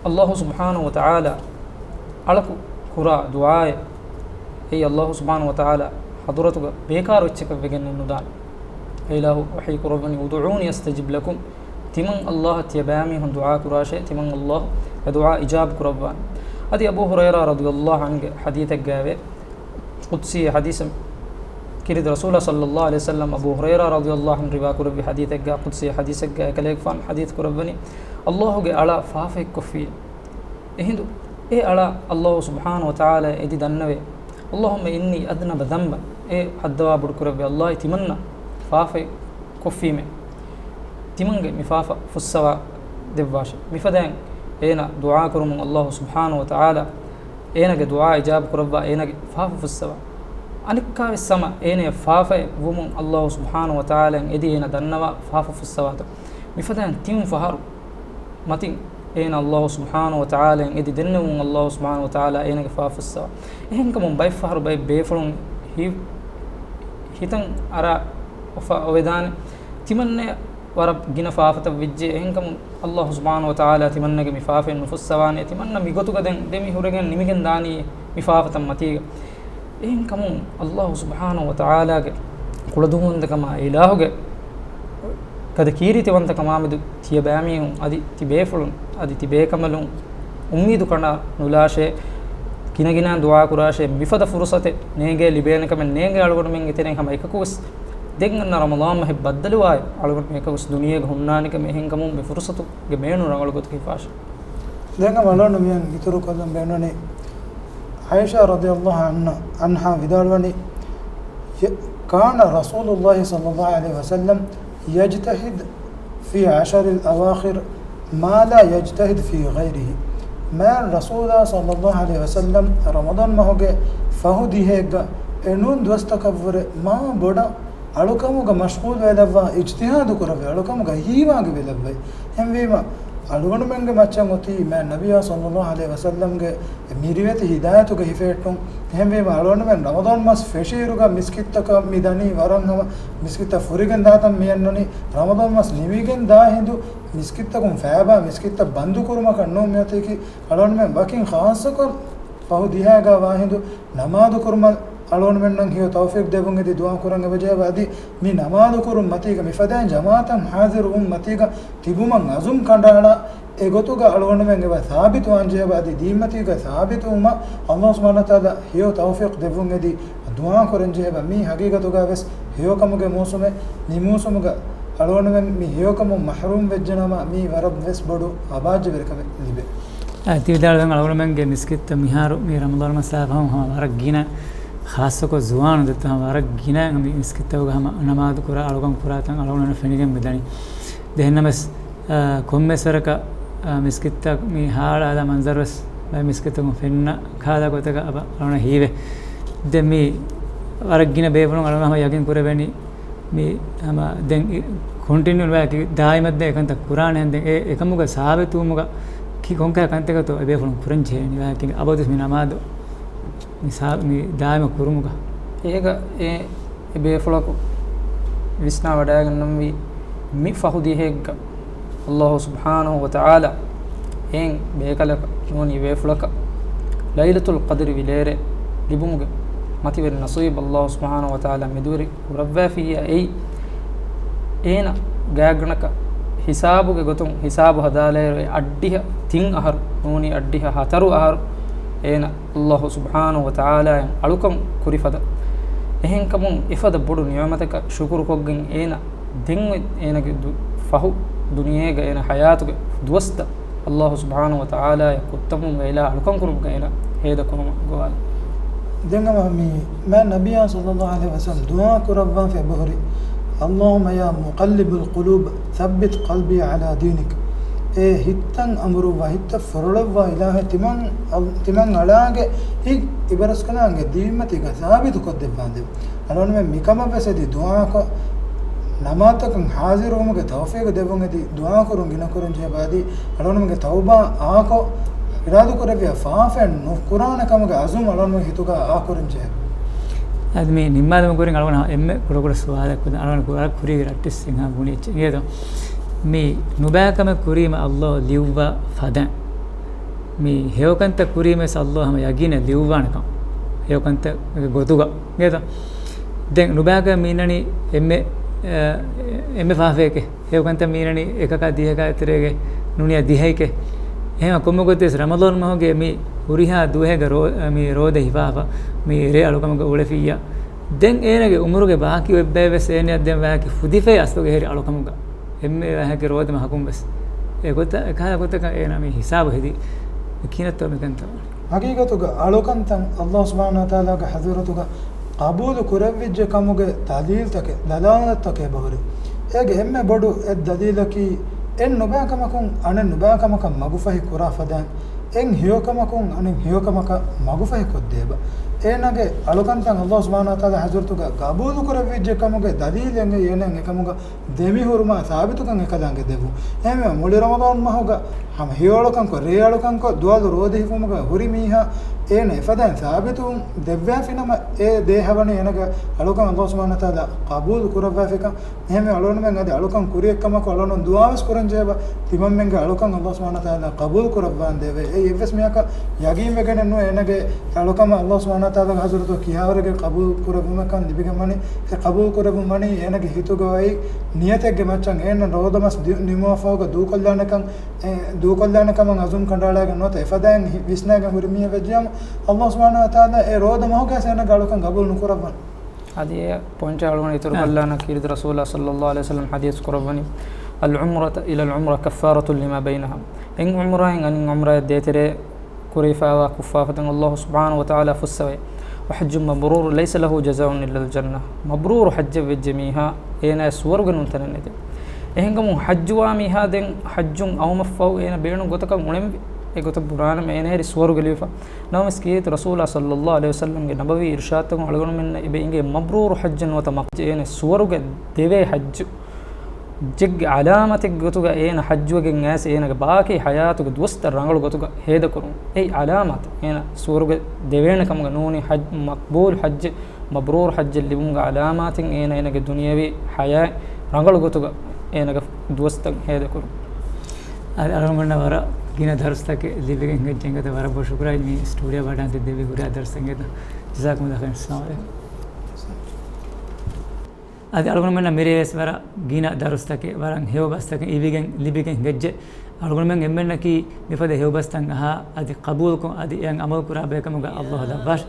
ﷲ ސުބްޙާނަހޫ ވަތަޢާލާ އަޅަކު ކުރާ ދުޢާއެއް. އެއީ ﷲ ސުބްޙާނަހޫ ވަތަޢާލާ ޙަޟުރަތުގަ ބޭކާރު އެއްޗަކަށް ވެގެން ނުދާނެ. އެ އިލާހު ވަޙީ ކުރައްވަނީ، "ادعوني أستجب لكم." ތިމަން ﷲ އަށް ތިޔަބައިމީހުން ދުޢާ ކުރާށޭ، ތިމަން ﷲ އެ ދުޢާ އިޖާބަ ކުރައްވާނެ. އަދި އަބޫ ހުރައިރާ ރަޟިޔަﷲ ޢަންހުގެ ޙަދީޘެއްގައިވޭ، ޤުދްސީ ޙަދީޘެއް. ކީރިތި ރަސޫލާ ޞައްލަﷲ ޢަލައިހި ވަސައްލަމް އަބޫ ހުރައިރާ ރަޟިޔަﷲ ޢަންހު ރިވާ ކުރެއްވި ޙަދީޘެއްގަ، ޤުދްސީ ޙަދީޘެއްގައި ކަލޭގެފާނު ޙަދީޘް ކުރައްވަނީ، ﷲ ގެ އަޅާ ފާފައެއްކޮށްފި. އެހިނދު އެ އަޅާ ﷲ ސުބްޙާނަހޫ ވަތަޢާލާ އެދި ދަންނަވޭ، "اللهم إني أذنبت ذنبا." އޭ ހައްދަވާ ބޮޑުކުރެއްވި ﷲ، ތިމަންނަ ފާފައެއް ކޮށްފީމޭ. ތިމަންގެ މި ފާފަ ފުއްސަވާ ދެއްވާށޭ. މިފަދައިން އޭނަ ދުޢާ ކުރުމުން ﷲ ސުބްޙާނަހޫ ވަތަޢާލާ އޭނަގެ ދުޢާ އިޖާބަ ކުރައްވާ އޭނަގެ ފާފަ ފުއްސަވާ. އަނެއްކާވެސް ހަމަ އޭނަޔަށް ފާފައެއް ވުމުން ﷲ ސުބްޙާނަހޫ ވަތަޢާލާއަށް އެދި އޭނަ ދަންނަވާ ފާފަ ފުއްސަވާތޯ. މިފަދައިން ތިން ފަހަރު މަތިން އޭނަ ﷲ ސުބްޙާނަހޫ ވަތަޢާލާއަށް އެދި ދެންނެވުމުން ﷲ ސުބްޙާނަހޫ ވަތަޢާލާ އޭނަގެ ފާފަ ފުއްސަވާ. އެހެންކަމުން ބައެއްފަހަރު ބައެއް ބޭފުޅުން ހި-، ހިތަށް އަރާ އޮފާ އޮވެދާނެ. ތިމަންނަޔަށް ވަރަށް ގިނަ ފާފަތައް ވެއްޖެ. އެހެންކަމުން ﷲ ސުބްޙާނަހޫ ވަތަޢާލާ ތިމަންނަގެ މި ފާފައެއް ނުފުއްސަވާނެ. ތިމަންނަ މިގޮތުގަ ދެން ދެމި ހުރެގެން ނިމިގެން ދާނީ މި ފާފަތައް މަތީގަ. އެހެންކަމުން ﷲ ސުބްޙާނަހޫ ވަތަޢާލާގެ ކުޅަދުންވަންތަކަމާ އިލާހުގެ ގަދަ ކީރިތިވަންތަކަމާމެދު ތިޔަބައިމީހުން އަދި ތިބޭފުޅުން އަދި ތިބޭކަނބަލުން އުއްމީދު ކަނޑާ ނުލާށޭ، ގިނަގިނައިން ދުޢާ ކުރާށޭ، މިފަދަ ފުރުޞަތެއް ނޭނގޭ ލިބޭނެ ކަމެއް ނޭނގޭ އަޅުގަނޑުމެންގެ ތެރެއިން ހަމަ އެކަކުވެސް. ދެން އަންނަ ރަމަޟާން މަހެއް ބައްދަލުވާއިރު އަޅުގަނޑު އެކަކުވެސް ދުނިޔޭގަ ހުންނާނެ ކަމެއް. އެހެންކަމުން މި ފުރުޞަތުގެ ބޭނުން ރަނގަޅު ގޮތަކަށް ހިފާށޭ. ދެން ހަމަ އަޅުގަނޑު މިއަން އިތުރު ކޮށްލަން ބޭނުންވަނީ ޢާއިޝާ ރަޟިޔަﷲ ޢަންހާ، ޢަންހާ ވިދާޅުވަނީ، ކާނަ ރަސޫލުﷲ ޞައްލަﷲ ޢަލައިހި ވަސައްލަމް ޔަޖްތަހިދު ފީ ޢަޝަރިލް އަވާޚިރި މާ ލާ ޔަޖްތަހިދު ފީ ޣައިރިހި. މާތް ރަސޫލާ ޞައްލަﷲ ޢަލައިހި ވަސައްލަމް ރަމަޟާން މަހުގެ ފަހު ދިހައެއްގަ އެނޫން ދުވަސްތަކަށްވުރެ މާ ބޮޑަށް އަޅުކަމުގަ މަޝްޣޫލުވެލައްވާ، އިޖްތިހާދު ކުރެވި އަޅުކަމުގަ ހީވާގިވެލައްވައި. އެހެންވީމަ، އަޅުގަނޑުމެންގެ މައްޗަށް އޮތީ މާތް ނަބިއްޔާ ޞައްލަﷲ ޢަލައިހި ވަސައްލަމްގެ މި ރިވެތި ހިދާޔަތުގެ ހިފެހެއްޓުން. އެހެންވީމަ، އަޅުގަނޑުމެން ރަމަޟާން މަސް ފެށިއިރުގަ މިސްކިތްތަކަށް މި ދަނީ ވަރަށް ހަމަ މިސްކިތްތައް ފުރިގެން ދާތަން މި އަންނަނީ. ރަމަޟާން މަސް ނިމިގެން ދާ ހިނދު މިސްކިތްތަކުން ފައިބާ މިސްކިތްތައް ބަންދު ކުރުމަކަށް ނޫން މިއޮތީކީ. އަޅުގަނޑުމެން ވަކިން ޚާއްޞަކޮށް ފަހު ދިހައިގަ ވާ ހިނދު ނަމާދު ކުރުމަށް އަޅުގަނޑުމެންނަށް ހެޔޮ ތައުފީޤް ދެއްވުން އެދި ދުޢާ ކުރަން އެބަޖެހޭ. އަދި މި ނަމާދު ކުރުން މަތީގަ މިފަދައިން ޖަމާޢަތަށް ޙާޟިރު ވުން މަތީގަ ތިބުމަށް ޢަޒުމް ކަނޑައަޅާ، އެގޮތުގަ އަޅުގަނޑުމެން އެބަ ސާބިތުވާން ޖެހޭ. އަދި ދީންމަތީގަ ސާބިތުވުމަށް ﷲ ސުބްޙާނަހޫ ވަތަޢާލާ ހެޔޮ ތައުފީޤް ދެއްވުން އެދި ދުޢާ ކުރަން ޖެހޭ. މީ ހަގީގަތުގަ ވެސް ހެޔޮކަމުގެ މޫސުމެއް. މި މޫސުމުގަ އަޅުގަނޑުމެން މި ހެޔޮކަމުން މަޙްރޫމް ވެއްޖެނަމަ، މީ ވަރަށް ވެސް ބޮޑު އަބާއްޖަވެރިކަމެއް ލިބޭ. އަ، ތި ވިދާޅުވި އަޅުގަނޑުމެންގެ މިސްކިތްތައް މިހާރު މި ރަމަޟާން މަސް އާ ފަހުން ހަމަ ވަރަށް ގިނަ ޚާއްޞަކޮށް ޒުވާނުން ދެއްތޯ ހަމަ ވަރަށް ގިނައިން މި މިސްކިތްތަކުގަ ހަމަ ނަމާދު ކުރާ އަޅުކަން ކުރާތަން އަޅުގަނޑު ފެނިގެން މިދަނީ. ދެން ނަމަވެސް، އާ، ކޮންމެސް ވަރަކަށް، އާ، މިސްކިތްތައް މި ހާޅާލާ މަންޒަރުވެސް ބައެއް މިސްކިތްތަކުން ފެންނަ ކާލަ ގޮތަކަށް އަބަ އަޅުގަނޑަށް ހީވޭ. ދެން މި ވަރަށް ގިނަ ބޭފުޅުން އަޅުގަނޑު ހަމަ ޔަގީން ކުރެވެނީ މި ހަމަ ދެން ކޮންޓިނިއު ވާކި ދާއިމަށް ދެން އެކަންތައް ކުރާނެ ހެން ދެން އެ އެކަމުގަ ސާބިތުވުމުގަ ކި ކޮންކަހަލަ ކަންތަކަށްތޯ އެބޭފުޅުން ކުރަން ޖެހޭނީ ވާކި އަބަދުވެސް މި ނަމާދު މި ސާ-، މި ދާއިމަށް ކުރުމުގަ. އޭގަ އެ، އެ ބޭފުޅަކު ވިސްނާ ވަޑައިގަންނަންވީ މި ފަހު ދިހައެއްގަ ﷲ ސުބްޙާނަހޫ ވަތަޢާލާ އެހެން ބޭކަލަކަށް ނޫނީ ބޭފުޅަކަށް ލައިލަތުލް ޤަދްރި ވިލޭރޭ ލިބުމުގެ މަތިވެރި ނަސީބު ﷲ ސުބްޙާނަހޫ ވަތަޢާލާ މެދުވެރި ކުރައްވައިފިއްޔާ އެއީ، އޭނަ ގާތްގަނޑަކަށް ހިސާބުގެ ގޮތުން ހިސާބު ހަދާލާއިރު އެ އައްޑިހަ ތިން އަހަރު ނޫނީ އައްޑިހަ ހަތަރު އަހަރު އޭނަ ﷲ ސުބްޙާނަހޫ ވަތަޢާލާއަށް އަޅުކަން ކުރި ފަދަ. އެހެންކަމުން އެފަދަ ބޮޑު ނިޢުމަތަކަށް ޝުކުރުކޮށްގެން އޭނަ ދެން އޮތް އޭނަގެ ދު-، ފަހު ދުނިޔޭގަ އޭނަ ޙަޔާތުގެ ދުވަސްތައް ﷲ ސުބްޙާނަހޫ ވަތަޢާލާއަށް ކުއްތަމުން ވެއިލާ އަޅުކަން ކުރުމުގަ އޭނަ ހޭދަ ކުރުމަށް ގޮވާލި. ދެން ހަމަ މި މާތް ނަބިއްޔާ ޞައްލައްލާހު ޢަލައިހި ވަސައްލަމް ދުޢާ ކުރައްވާފަ އެބަހުރި، اللهم يا مقلب القلوب ثبت قلبي على دينك. އޭ ހިތްތައް އަނބުރުއްވާ، ހިތްތައް ފޮރޮޅައްވާ އިލާހޭ، ތިމަން އަލް-، ތިމަން އަޅާގެ ހިތް އިބަރަސްކަލާނގެ ދީންމަތީގަ ސާބިތުކޮށްދެއްވާނދޭވެ. އަޅުގަނޑުމެން މިކަމަށްވެސް އެދި ދުޢާކޮށް، ނަމާދުތަކަށް ޙާޟިރުވުމުގެ ތައުފީޤު ދެއްވުން އެދި ދުޢާކުރުން ގިނަކުރަން ޖެހޭ. އަދި އަޅުގަނޑުމެންގެ ތައުބާ އާކޮށް، އިރާދަކުރެއްވިޔާ ފާފައެއް ނުކުރާނެ ކަމުގެ ޢަޒުމް އަޅުގަނޑުމެން ހިތުގަ އާކުރަން ޖެހޭ. އަދި މި ނިންމާލުމަށް ކުރިން އަޅުގަނޑު އެންމެ ކުޑަކުޑަ ސުވާލެއް ކުރަން. އަޅުގަނޑު ކުރާ ކުރީގެ ރައްޓެއްސެއް ހާ ބުނި އެއްޗެއް އިނގޭތޯ. މި ނުބައިކަމެއް ކުރީމަ ﷲ ލިޔުއްވާ ފަދައިން. މި ހެޔޮކަންތައް ކުރީމަވެސް ﷲ ހަމަ ޔަގީނެއް ލިޔުއްވާނެކަން. ހެޔޮކަންތައްގެ ގޮތުގަ އިނގޭތޯ. ދެން ނުބައިކަމެއް މީނަނީ އެންމެ، އެ، އެންމެ ފާފައެކޭ. ހެޔޮކަންތައް މީނަނީ އެކަކާ ދިހަކާ އެތެރޭގެ ނޫނިޔާ ދިހައެކޭ. އެހެން ކޮންމެ ގޮތެއް ވެސް ރަމަޟާން މަހުގެ މި ހުރިހާ ދުވަހެއްގަ ރޯ-، މި ރޯދަ ހިފާފަ، މި ރޭ އަޅުކަމުގަ އުޅެފިއްޔާ. ދެން އޭނަގެ އުމުރުގެ ބާކީ އޮތް ބައެއް ވެސް އޭނައަށް ދެން ވާކި ފުދިފައި އަސްލުގެ ހެރި އަޅުކަމުގަ. އެންމެ ވާހަކަ ރޯދަ މަހަކުން ވެސް. އެ ގޮތަށް، އެކަހަލަ ގޮތަކަށް އޭނަ މި ހިސާބު ހެދި. ކިހިނެއްތޯ މިކަންތައް ވަނީ؟ ހަގީގަތުގަ އަޅުކަންތައް ﷲ ސުބްޙާނަހޫ ވަތަޢާލާގެ ޙަޟްރަތުގަ ޤަބޫލު ކުރެވިއްޖެ ކަމުގެ ދަލީލްތަކެއް، ދަލާލަތްތަކެއް އެބަހުރި. އޭގެ އެންމެ ބޮޑު އެއް ދަލީލަކީ، އެއް ނުބައިކަމަކުން އަނެއް ނުބައިކަމަކަށް މަގުފަހި ކުރާ ފަދައިން، އެއް ހެޔޮކަމަކުން އަނެއް ހެޔޮކަމަކަށް މަގުފަހި ކޮށްދޭބަ. އޭނާގެ އަޅުކަންތައް ﷲ ސުބްޙާނަހޫ ވަތަޢާލާ ޙަޟްރަތުގަ ޤަބޫލު ކުރެވިއްޖެ ކަމުގެ ދަލީލެއް އެނގޭ އޭނައަށް އެކަމުގަ ދެމިހުރުމާ ސާބިތުކަން އެކަލާނގެ ދެއްވުން. އެހެންވެ، މުޅި ރަމަޟާން މަހުގަ ހަމަ ހެޔޮއަޅުކަންކޮށް، ރޭއަޅުކަންކޮށް، ދުވާލު ރޯދަ ހިފުމުގަ ހުރި މީހާ އޭނަ އެފަދައިން ސާބިތުވުން ދެއްވާފިނަމަ، އެ ދޭހަވަނީ އޭނަގެ އަޅުކަން ﷲ ސުބްޙާނަހޫ ވަތަޢާލާ ޤަބޫލު ކުރައްވާފިކަން. އެހެންވެ، އަޅުގަނޑުމެން އަދި އަޅުކަން ކުރިއެއްކަމަކު އަޅުގަނޑު ދުޢާވެސް ކުރަން ޖެހޭބަ، ތިމަންމެންގެ އަޅުކަން ﷲ ސުބްޙާނަހޫ ވަތަޢާލާ ޤަބޫލު ކުރައްވާނދޭވެ. އެއީ އެއްވެސް މީހަކަށް ޔަގީންވެގެނެއް ނުވޭ، އޭނަގެ އަޅުކަމަށް ﷲ ސުބްޙާނަހޫ ވަތަޢާލާގެ ޙަޟްރަތު ކިހާވަރެއްގެ ޤަބޫލު ކުރެއްވުމެއްކަން ލިބިގެން ވަނީ. އެ ޤަބޫލު ކުރެއްވުން ވަނީ އޭނަގެ ހިތުގަ އޮތް ނިޔަތެއްގެ މައްޗަށް. އޭނަ ރޯދަ މަސް ދި-، ނިމުމަށްފަހުގަ ދޫކޮށްލާނެކަން، އެ، ދޫކޮށްލާނެ ކަމަށް ޢަޒުމް ކަނޑައަޅާގެން ނުވަތަ އެފަދައިން ހި-، ވިސްނާގެން ހުރި މީހެއް ވެއްޖިއްޔާމު، ﷲ ސުބްޙާނަހޫ ވަތަޢާލާ އެ ރޯދަ މަހުގައި އޭނަގެ އަޅުކަން ޤަބޫލު ނުކުރައްވަން. އަދި އެ ޕޮއިންޓަށް އަޅުގަނޑު އިތުރު އާ. ކޮށްލާނަށް ކީރިތި ރަސޫލާ ޞައްލައްލާހު ޢަލައިހި ވަސައްލަމް ޙަދީޘް ކުރައްވަނީ، العمرة إلى العمرة كفارة لما بينها. އެއް ޢުމްރާއިން އަނެއް ޢުމްރާއަށް ދޭތެރޭ ކުރެވިފައިވާ ކުށްފާފަތައް ﷲ ސުބްޙާނަހޫ ވަތަޢާލާ ފުއްސަވައި، وحج مبرور ليس له جزاء إلا الجنة. މަބްރޫރު ޙައްޖެއް ވެއްޖެ މީހާ އޭނާއަށް ސުވަރުގެ ނޫން ތަނެއް ނެތޭ. އެހެންކަމުން ޙައްޖުވާ މީހާ ދެން ޙައްޖުން އައުމަށްފަހު އޭނަ ބޭނުން ގޮތަކަށް އުޅެންވީ. އެ ގޮތަށް ބުނާނަމަ އޭނަ ހެރީ ސުވަރުގެ ލިބިފަ. ނަމަވެސް ކީރިތި ރަސޫލާ ޞައްލައްލާހު ޢަލައިހި ވަސައްލަމްގެ ނަބަވީ އިރުޝާދުތަކުން އަޅުގަނޑުމެންނަށް އެބަ އިނގޭ މަބްރޫރު ޙައްޖެއް ނުވަތަ މަ-، އޭނަ ސުވަރުގެ ދެވޭ ޙައްޖު. ޖެއްގެ ޢަލާމަތެއްގެ ގޮތުގަ އޭނަ ޙައްޖުވެގެން އައިސް އޭނަގެ ބާކީ ޙަޔާތުގެ ދުވަސްތައް ރަނގަޅު ގޮތުގަ ހޭދަކުރުން. އެއީ ޢަލާމާތެއް. އޭނަ ސުވަރުގެ ދެވޭނެ ކަމުގަ ނޫނީ ޙައް-، މަޤްބޫލު ޙައްޖެއް، މަބްރޫރު ޙައްޖެއް ލިބުމުގެ ޢަލާމާތެއް އޭނަ އޭނަގެ ދުނިޔަވީ ޙަޔާތް ރަނގަޅު ގޮތުގަ އޭނަގެ ދުވަސްތައް ހޭދަކުރުން. އަދި އަޅުގަނޑަށް ވަރަށް ގިނަ ދަރުސްތަކެއް ލިބިގެން ހިނގައްޖެ. އެނގޭތަ ވަރަށް ބޮޑަށް ޝުކުރާ މި ސްޓޫޑިއޯ ވަޑާން ދެއްވި ހުރިހާ ދަރުސްތަކަށް. އެނގޭތަ؟ ޖަޒާކުމު ﷲ ޚައިރަން. އައްސަލާމު ޢަލައިކުމް. އަދި އަޅުގަނޑުމެންނަށް މިރޭވެސް ވަރަށް ގިނަ ދަރުސްތަކެއް، ވަރަށް ހެޔޮ ބަސްތަކެއް ލިބިގެން، ލިބިގެން ހިނގައްޖެ. އަޅުގަނޑުމެން އެންމެންނަކީ މިފަދަ ހެޔޮ ބަސްތައް އަހާ، އަދި ޤަބޫލުކޮށް، އަދި އެއަށް ޢަމަލު ކުރާ ބައެއް ކަމުގަ ﷲ ލައްވާށި.